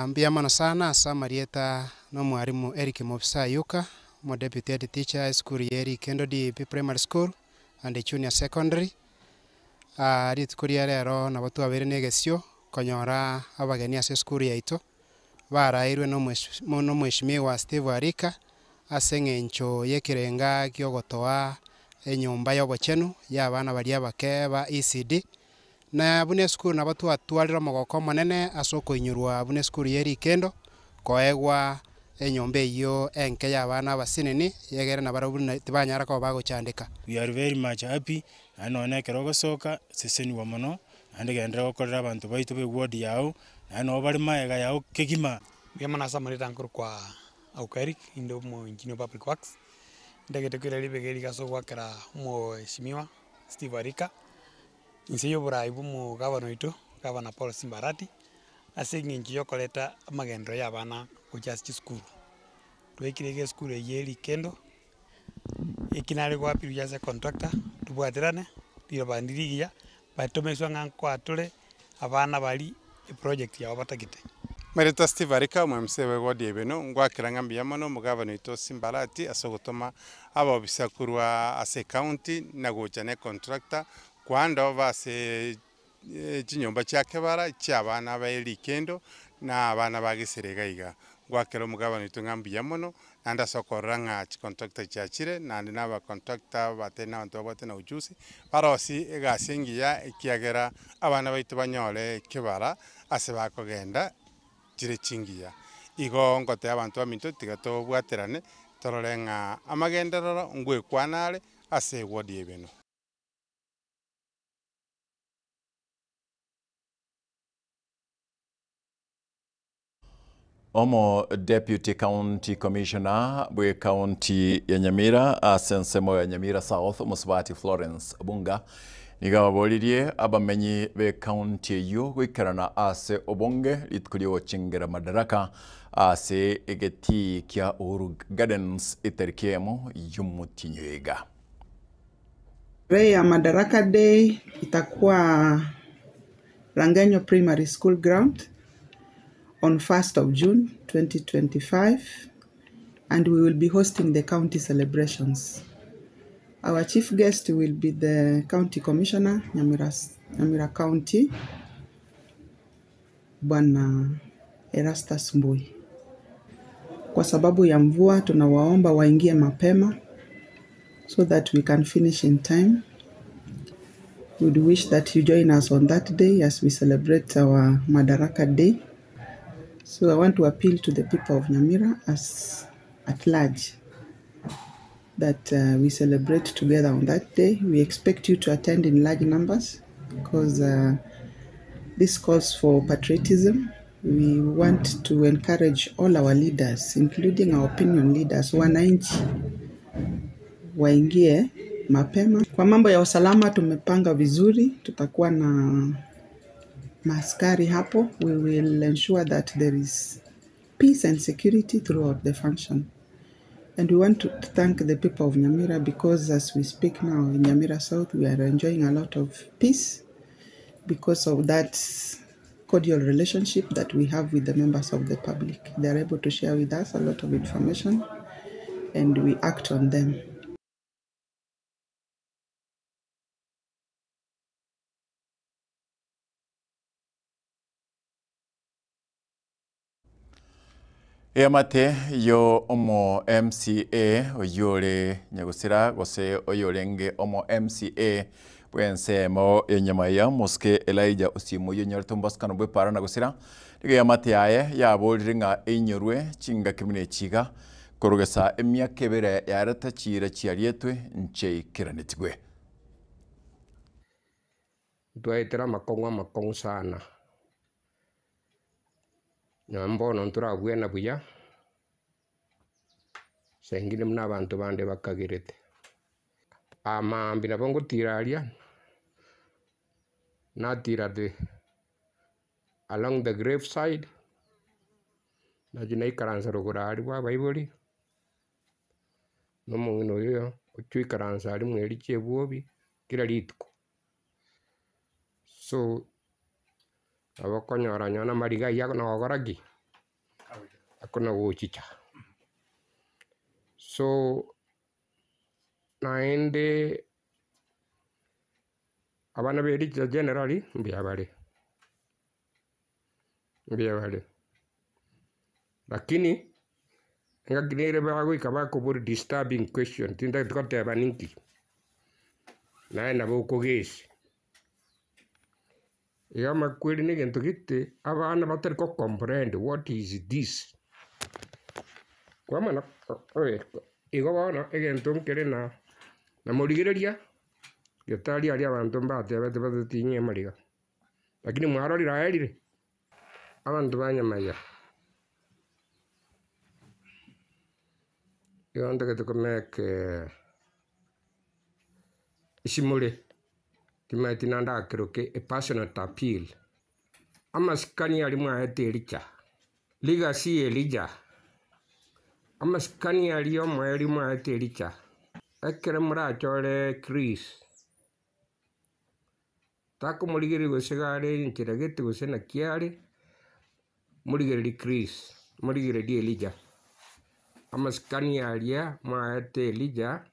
Mbuya mono sana ase amarieta na omwarimu Eric Mobisa Ayuka, omo deputy head teacher esukuru ya Eric Kendo DEB Primary School and Junior Secondary. Rituko ria rero nabo twabeire na egesio konyora abageni ase esukuru yaito, barairwe na omweshimiwa Steve Arika ase eng'encho y'ekerenga giogotoa enyomba y'obochenu ya abana baria abake ba ECD. Na buna esukuru nabo twatwarire omogoko omonene ase okoinyorwa buna esukuru ye rikendo, koegwa enyomba eyio enke y'abana abasinini, egere nabarabwo buna tibanyara koba bagochandeka. We are very much happy, naende nonye na ekero ogosoka, seseniwa mono, naende genderera gokorera abanto baito ba eward yao, naende nabo bare magega yao kegima. Mbuya mono ase amarieta nkorokwa Auka Eric, inde omo engineer o public works, ndagete koira ribaga eri iga ase ogoakera omweshimiwa Steve Arika. Inse y'oboraai bw'omogabana oito, Gavana Paul Simba Arati, ase eng'encho y'okoreta amagenderero y'abana gochia ase chisukuru. Twaikire iga esukuru eyio ere rikendo, eki nare goappeal gochia ase econtractor, tobwaterane, riroba ndiri rigiya, but tomeswa ng'a nkoa tore abana baria eproject yabo batagete. Mareta Steve Arika, omo-MCA bw'eward ya Ibeno, ngwakera ng'a mbuya mono omogabana oito Simba Arati ase ogotoma abaofisa korwa ase ecounty na gocha ne econtractor koandoba ase chinyomba chia kebara chia abana ba rikendo na abana ba gesere iga iga. Ngwakera omogabana oito ng'a mbuya mono naende ase okorora ng'a chicontractor chiachire naende na abacontractor batari na abanto babwate na ujuzi barosie egasi engiya ekiagera abana baito banyore kebara ase bakogenda chire chingiya. Igo ngotebia abanto baminto tiga tobwaterane torore ng'a amagenderero ngwekwana are ase eward ya Ibeno. Omo Deputy County Commissioner bwe county ya Nyamira ase ensemo ya Nyamira South Omosubati Florence Obunga nigo ababoririe abamenyi be county eyio goikerana ase obonge rituko riogochingera madaraka ase egetii kia Uhuru Gardens etariki eyemo y'omotienyi oyo iga. Sherehe ya Madaraka Day itakuwa Rangenyo Primary School ground on 1st of June 2025 and we will be hosting the county celebrations. Our chief guest will be the county commissioner, Nyamira, Nyamira County, Bwana Erastus Mbui. Kwa sababu ya mvua tunawaomba waingie mapema so that we can finish in time. We would wish that you join us on that day as we celebrate our Madaraka Day. So I want to appeal to the people of Nyamira as at large. that uh, we celebrate together on that day. We expect you to attend in large numbers because uh, this calls for patriotism. We want to encourage all our leaders, including our opinion leaders, wananchi waingie mapema. Kwa mambo ya usalama tumepanga vizuri, tutakuwa na maaskari hapo. We will ensure that there is peace and security throughout the function. And we want to thank the people of Nyamira because as we speak now in Nyamira South, we are enjoying a lot of peace because of that cordial relationship that we have with the members of the public. They are able to share with us a lot of information and we act on them. Eamate yo omo MCA oyio ore nyagosira gose oyo orenge omo MCA bw'ensemo ya Nyamaiya Mosike Elijah Osiemo oyio onyorete omobasukano bw'epara na gosira nigo eamate yaye yaborire ng'a einyorwe chingaki buna echi iga korogesa emiaka ebere yarete chiira chiarietwe ncheikeranetigwe. Ntwaetera amakong'u amakong'u sana, nonya mbono ntorabwena buya, saa ingine buna abanto bande bakagerete. Amaambia nabo ngotira aria, natira the along the grave side, nachia naikaransa rogoro aria bwa abaibori, na omong'ina oyo ochia oikaransa aria mwerichia ebwobi kera rituko. So, nabo okonyora nonye na amariga aywo akona gokora ki? Akona gochicha. So, naende abana ba ericha generally mbuya bare, mbuya bare, lakini engaki nere bagoika bakoboria disturbing question tintageti koteba ninki, naye nabo okogesi. Iga amakweri na egento gete abana batari ko comprehend what is this. Kwamana oe igo bono egento nkere na namorigereria getari aria abanto mbatebete batatinyie amariga, lakini mwarorire aerire? Abanto ba nyamaiga, igo ntagete komeke esimore. Timanyeti naende akeroke a personal appeal. Amasikani aria mwaete Elija, legacy ya Elija, amasikani aria omoerio mwaete Elija, ekero morachore Chris, takomorigereria gose iga are enchera gete gose naki are, morigererie Chris, morigererie Elija. Amasikani aria mwaete Elija,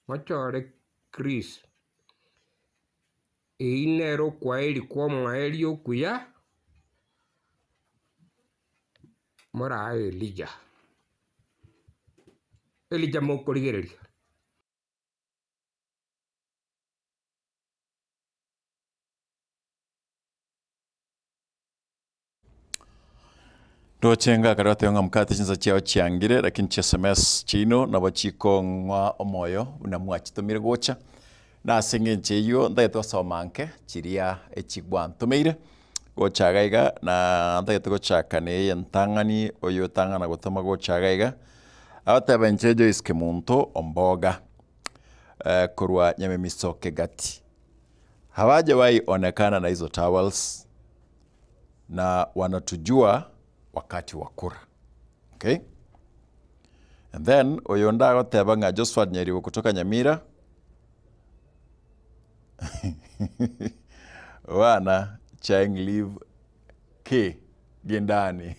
Mochore Chris, eyio nere okwaeria kw'omoerio okuya, morae Elija. Elija mokorigereria. Ndoche ngakare bateba ng'a mokate chinsa chiao chiangire lakini chi sms chiaino nabo chikong'wa omoyo buna mwachitomire gocha, na ase eng'encho eyio ntagete gosoma nke chiria echigwantomeire gocha iga iga na ntagete gochaka na eye entang'ani oyo otang'ana gotoma gocha iga iga, agoteba inche Joyce Kemunto Omboga korwa Nyamemiso Kegati, hawajawahi onekana na hizo towels. na wanatujua wakati wa kura. Okay? And then oyo ndagoteba ng'a Josephat Nyaribo kutoka Nyamira wana chaeng live k gindani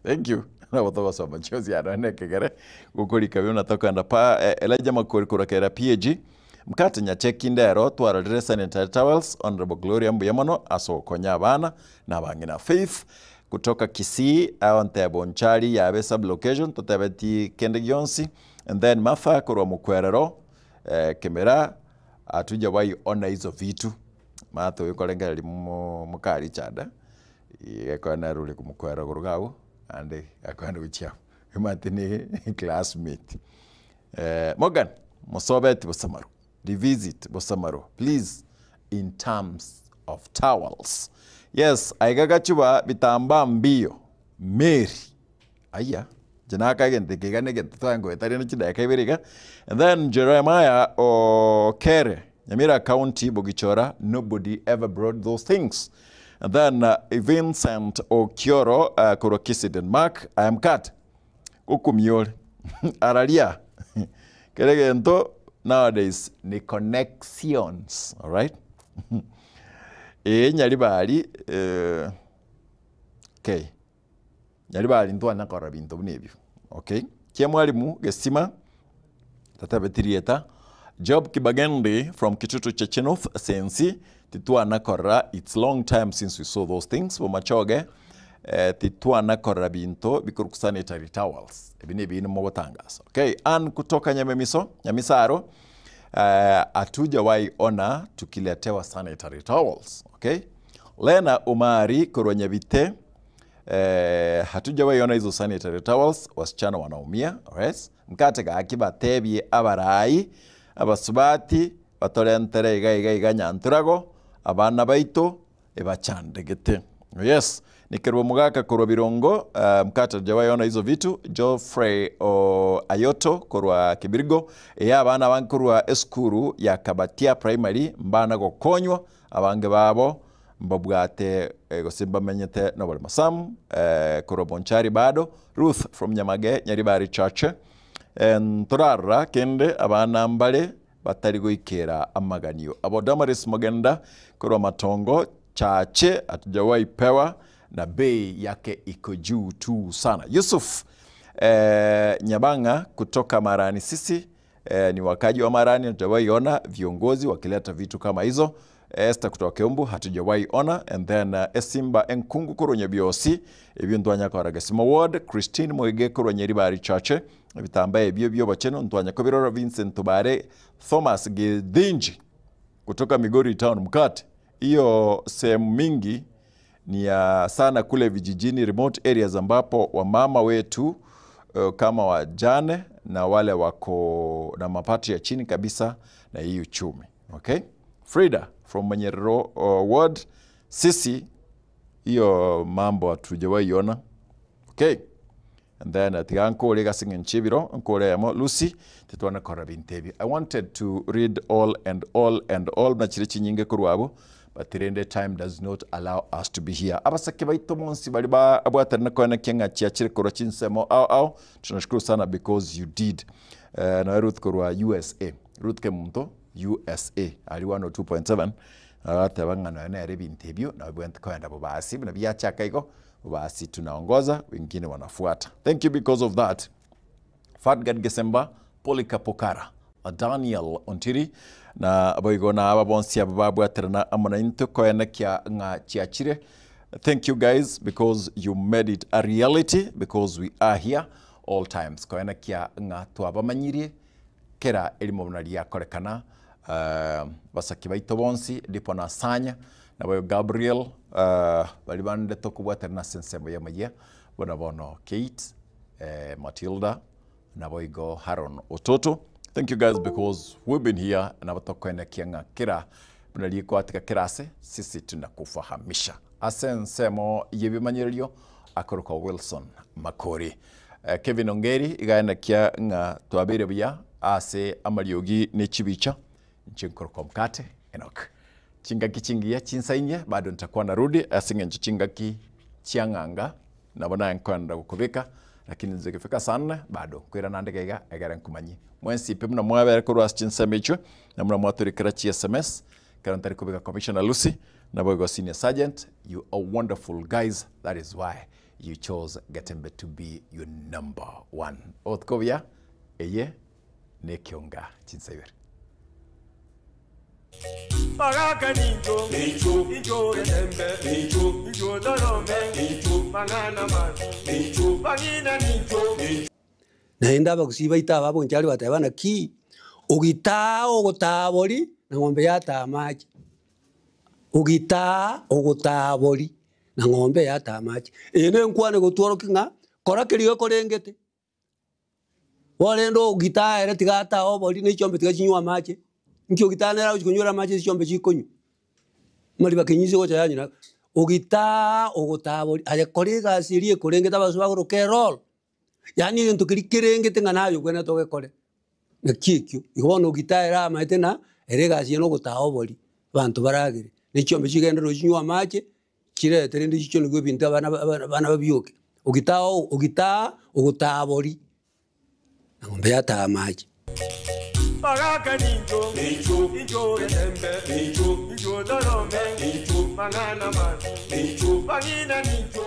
thank you nabo togosoma chionsi aro na ekegere gokorika buna tokogenda pa eh, Elijah Makori korwa Kera PAG Mkate Nyacheki ndero twarorire sanitary towels Honorable Gloria mbuya mono ase ogokonya abana na abang'ina Faith kutoka Kisii aonteba Bonchari yabe sub location totebeti kende gionsi and then Martha korwa Mokwerero eh, Kemera hatujawahi ona hizo vitu Martha oyo korengereria mo moka Richard eh, iga nere ore Mokwerero koruga abwo naende akoenda gochia abwo omanyete ne classmate. Eh, Morgan, Mosobeti Bosamaro, revisit Bosamaro, please, in terms of towels. Yes, aiga gachuba bitambaa mbiyo, Mary. Aya, inche naka egento eke iga na egento twaye ngoeta rende chidakika ibere iga. And then Jeremiah Okere, Nyamira County, Bogichora, nobody ever brought those things. And then Vincent Okioro, korwa Kisii Denmark, I am cut. Gokumia ore, araria, kera egento nowadays ni connections, alright? Ee Nyaribari, eh, okay. Nyaribari ntwanya korora binto buna ebio, okay? Kia mwalimu gesima, tatabeti rieta, Job Kibagendi from Kitutu Chache North, Sensi, titwana korora, it's long time since we saw those things, Bomachoge, eh, titwana korora binto bikorwa sanitary towels. Ebi ne ebinto mogotangasa. Okay, Ann kutoka Nyamemiso, Nyamisaro, eh, hatujawahi ona tukiletewa sanitary towels. Okay? Lena Umari korwa Nyabite, eh, hatujawahi ona hizo sanitary towels, wasichana wanaumia. Alright? Mkate gaki batebie abarai, abasubati, batorentere iga iga iga nyanturago, abana baito, ebachandegete. Yes, nikerwa mugaka korwa birongo, mkate hatujawahi ona hizo vitu. Geoffrey o, Ayoto korwa Kibirigo, eya abana abange korwa esukuru ya Kabatia Primary, mbana gokonywa, abange babo, mbabwate eh, gose mbamenyete noboremo. Sam eh, korwa Bonchari bado, Ruth from Nyamage, Nyaribari Church, ntorarora kende abana mbare batari goikera amaganio. Abo Damaris Mogenda korwa Matongo Chache hatujawahi pewa na bei yake iko juu tu sana. Yusuf eh, Nyabanga kutoka Marani sisi eh, ni wakaji wa Marani, hatujawahi ona viongozi wakileta vitu kama hizo. Esther kutoka Keumbu hatujawahi ona and then Esimba Enkungu korwa Nyabiosi ebyo ntwanya kora Gesima Ward Christine Moige korwa Nyeribari Chache ebitamba ebyo byobacheno ntwanya kobirora Vincent Tubare Thomas Githinji kutoka Migori Town Mkate. Hiyo sehemu mingi ni ya sana kule vijijini remote areas ambapo wamama wetu kama wajane na wale wako na mapato ya chini kabisa na hii uchumi. Okay? Frida from Manyerero Ward, sisi hiyo mambo hatujawahi ona. Okay? And then atiga nkore gasinge nchibiro nkore yamo Lucy titwana kora bintebi. I wanted to read all and all and all na chire chinyinge korwabo but rende time does not allow us to be here. Abasake baito monsi bali ba abwatana na kona kenga chiachire korwa chinsemo au au tunashukuru sana because you did. Na Ruth korwa USA. Ruth Kemunto USA ali 102.7 agateba ng'ano nere bintu ebio na bwente kwenda bobasi buna biachaka igo basi tunaongoza wengine wanafuata. Thank you because of that. Fadgad Gesemba, Polycarp Okara, Daniel Ontiri na aboigo na aba bonsi aba babwaterana amo na into koenekia ng'a chiachire. Thank you guys because you made it a reality because we are here all times. Koenekia ng'a twabamanyirie kera erimo buna riakorekana basaki baito bonsi ndipo na sanya na boyo Gabriel bari bande tokobwaterana ase ensemo ya mayia bona bono Kate Matilda na boigo Haron Ototo. Thank you guys because we've been here na batokoenekia ng'a kera buna rikwatika kerase sisi tunakufahamisha ase ensemo yebimanyererio akoroka Wilson Makori. Kevin Ongeri igaenekia ng'a twabere buya ase amariogi ne chibicha nche nkoroka mkate Enoch. Chingaki chingiya chinsainye bado nitakuwa narudi ase ng'encho chingaki chiang'anga nabo naye nkoenda gokobeka lakini zikifika saa nne bado kwira nande gaiga egere nkumanyie mwensi pi muna mwabere korwa ase chinsemo echio na muna mwatorikera chi SMS kero ntari kobeka Commissioner Lucy na boigo Senior Sergeant. You are wonderful guys, that is why you chose Getembe to be your number one. Otkobia eye nekionga chinsaibere. Baraka ninjo, ninjo, ninjo getembe, ninjo, ninjo dorome, ninjo, banana man, ninjo, bagina ninjo, ninjo. Naende abagusii baito aba abonchari bateba naki, ogitaa ogotabori na ng'ombe yataa amache. Ogitaa ogotabori na ng'ombe yataa amache. Eye na enkwana egotworokia ng'a kora keria gekorengete. Bono rende ogitaa ere tiga atae obori na echiombe tiga chinywe amache, nki ogitaa nere agochi konywera amache ase chiombe chikonywa? Amariba kenyise gocha yanywa na ogitaa ogotaa boria aye kora egasi eria ekorengete abaso bagoroka eroro, yaani egento keria kerengete ng'a naye obwenerete ogekore, naki ekio. Igo bono ogitaa ere amaete na ere egasi yaye na ogotaa obori, abanto baragere, na echiombe chigende roche chinywe amache, chirete rende chichonigwe ebinto abana ba abana babioke. Ogitaa ogitaa ogotaa boria. Na ng'ombe yataa amache. Bagaka nincho, nincho, nincho getembe, nincho, nincho torome, nincho, mang'ana mabi, nincho, bang'ina nincho.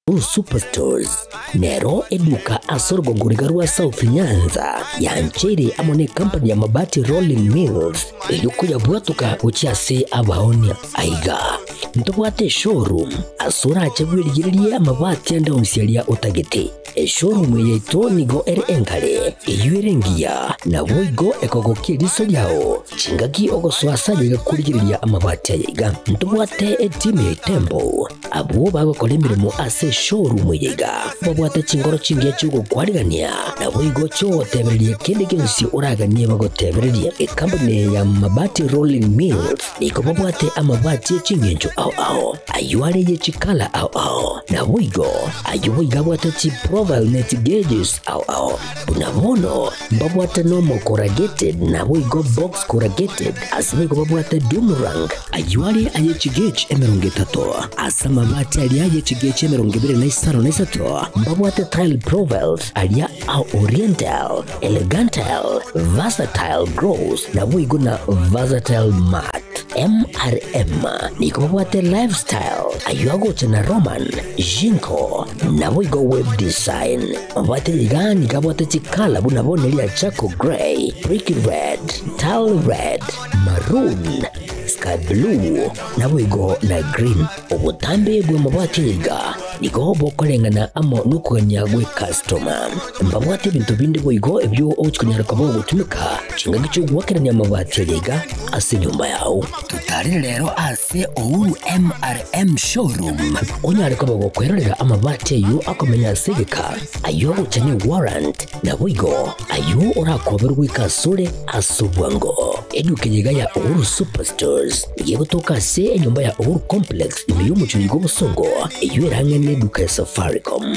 Blue Superstores nero eduka ase orogongo riga rwa South Nyanza yancheire amo ne company ya Mabati Rolling Mills erio koyabwatoka gochia ase abaonia. Aiga ntobwate eshowroom ase orache bwerigererie amabati ande onsi aria otagete. Eshowroom eye yaito nigo ere engare, eyio ere engiya, naboigo ekogokia eriso riao. Chingaki ogosoa ase ayaiga korigereria amabati ayaiga, ntobwate etimu ya Itembo, abwo bagokora emeremo ase eshowroom eye iga, babwate chinkoro chingiya chi'ogokwarigania, naboigo chi'ogotebereria kende gionsi oraganie bagotebererie. Ekampuni eye ya Mabati Rolling Mills nigo babwate amabati e chingencho ao ao, ayio are ye chikala ao ao, naboigo ayio boigo abwate chiprofile ne chigeges ao ao. Buna bono mbabwate nomo corrugated naboigo box corrugated, ase boigo babwate doom rank, ayio are aye chigauge 30, ase amabati aria aye chigauge 25, mbabwate tile profiles aria a oriental, elegantal, versatile gross, naboigo na versatile mat. MRM nigo babwate lifestyle, ayio agocha na Roman, Jinko, naboigo web design. Mabwate iga nigo abwate chikala buna bono eria charcoal grey, brick red, tile red, maroon, sky blue, naboigo na green. Obotambe bw'amabati aya iga nigo bokoreng'ana amo nokogania gw'ekastoma. Mbabwate ebinto binde boigo ebio ogochia konyara koba ogotumeka chingaki chi'ogoakerania amabati aya iga ase enyomba yao. Totarere rero ase Uhuru MRM Showroom onyare koba gokwerorera amabati ayio akomenya ase egeka, ayio agocha ne warrant, naboigo ayio orakoberwe goika asore ase obwango. Eduka eye iga ya Uhuru Superstores nigo egotoka ase enyomba ya Uhuru Complex ime y'omochie oiga obosongo, eyio ere ang'e neduka ya Safaricom.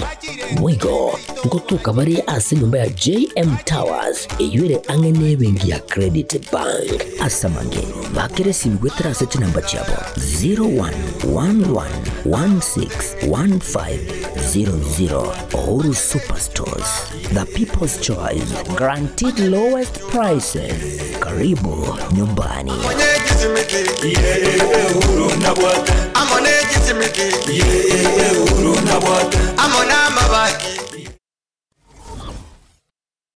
Boigo ngotoka bare ase enyomba ya JM Towers eyio ere ang'e nebenki ya Credit Bank. Ase amange, bakera esimi goetera ase chinamba chiabo 0111161500. Uhuru Superstores, the people's choice, guaranteed lowest prices. Karibu nyumbani. Amone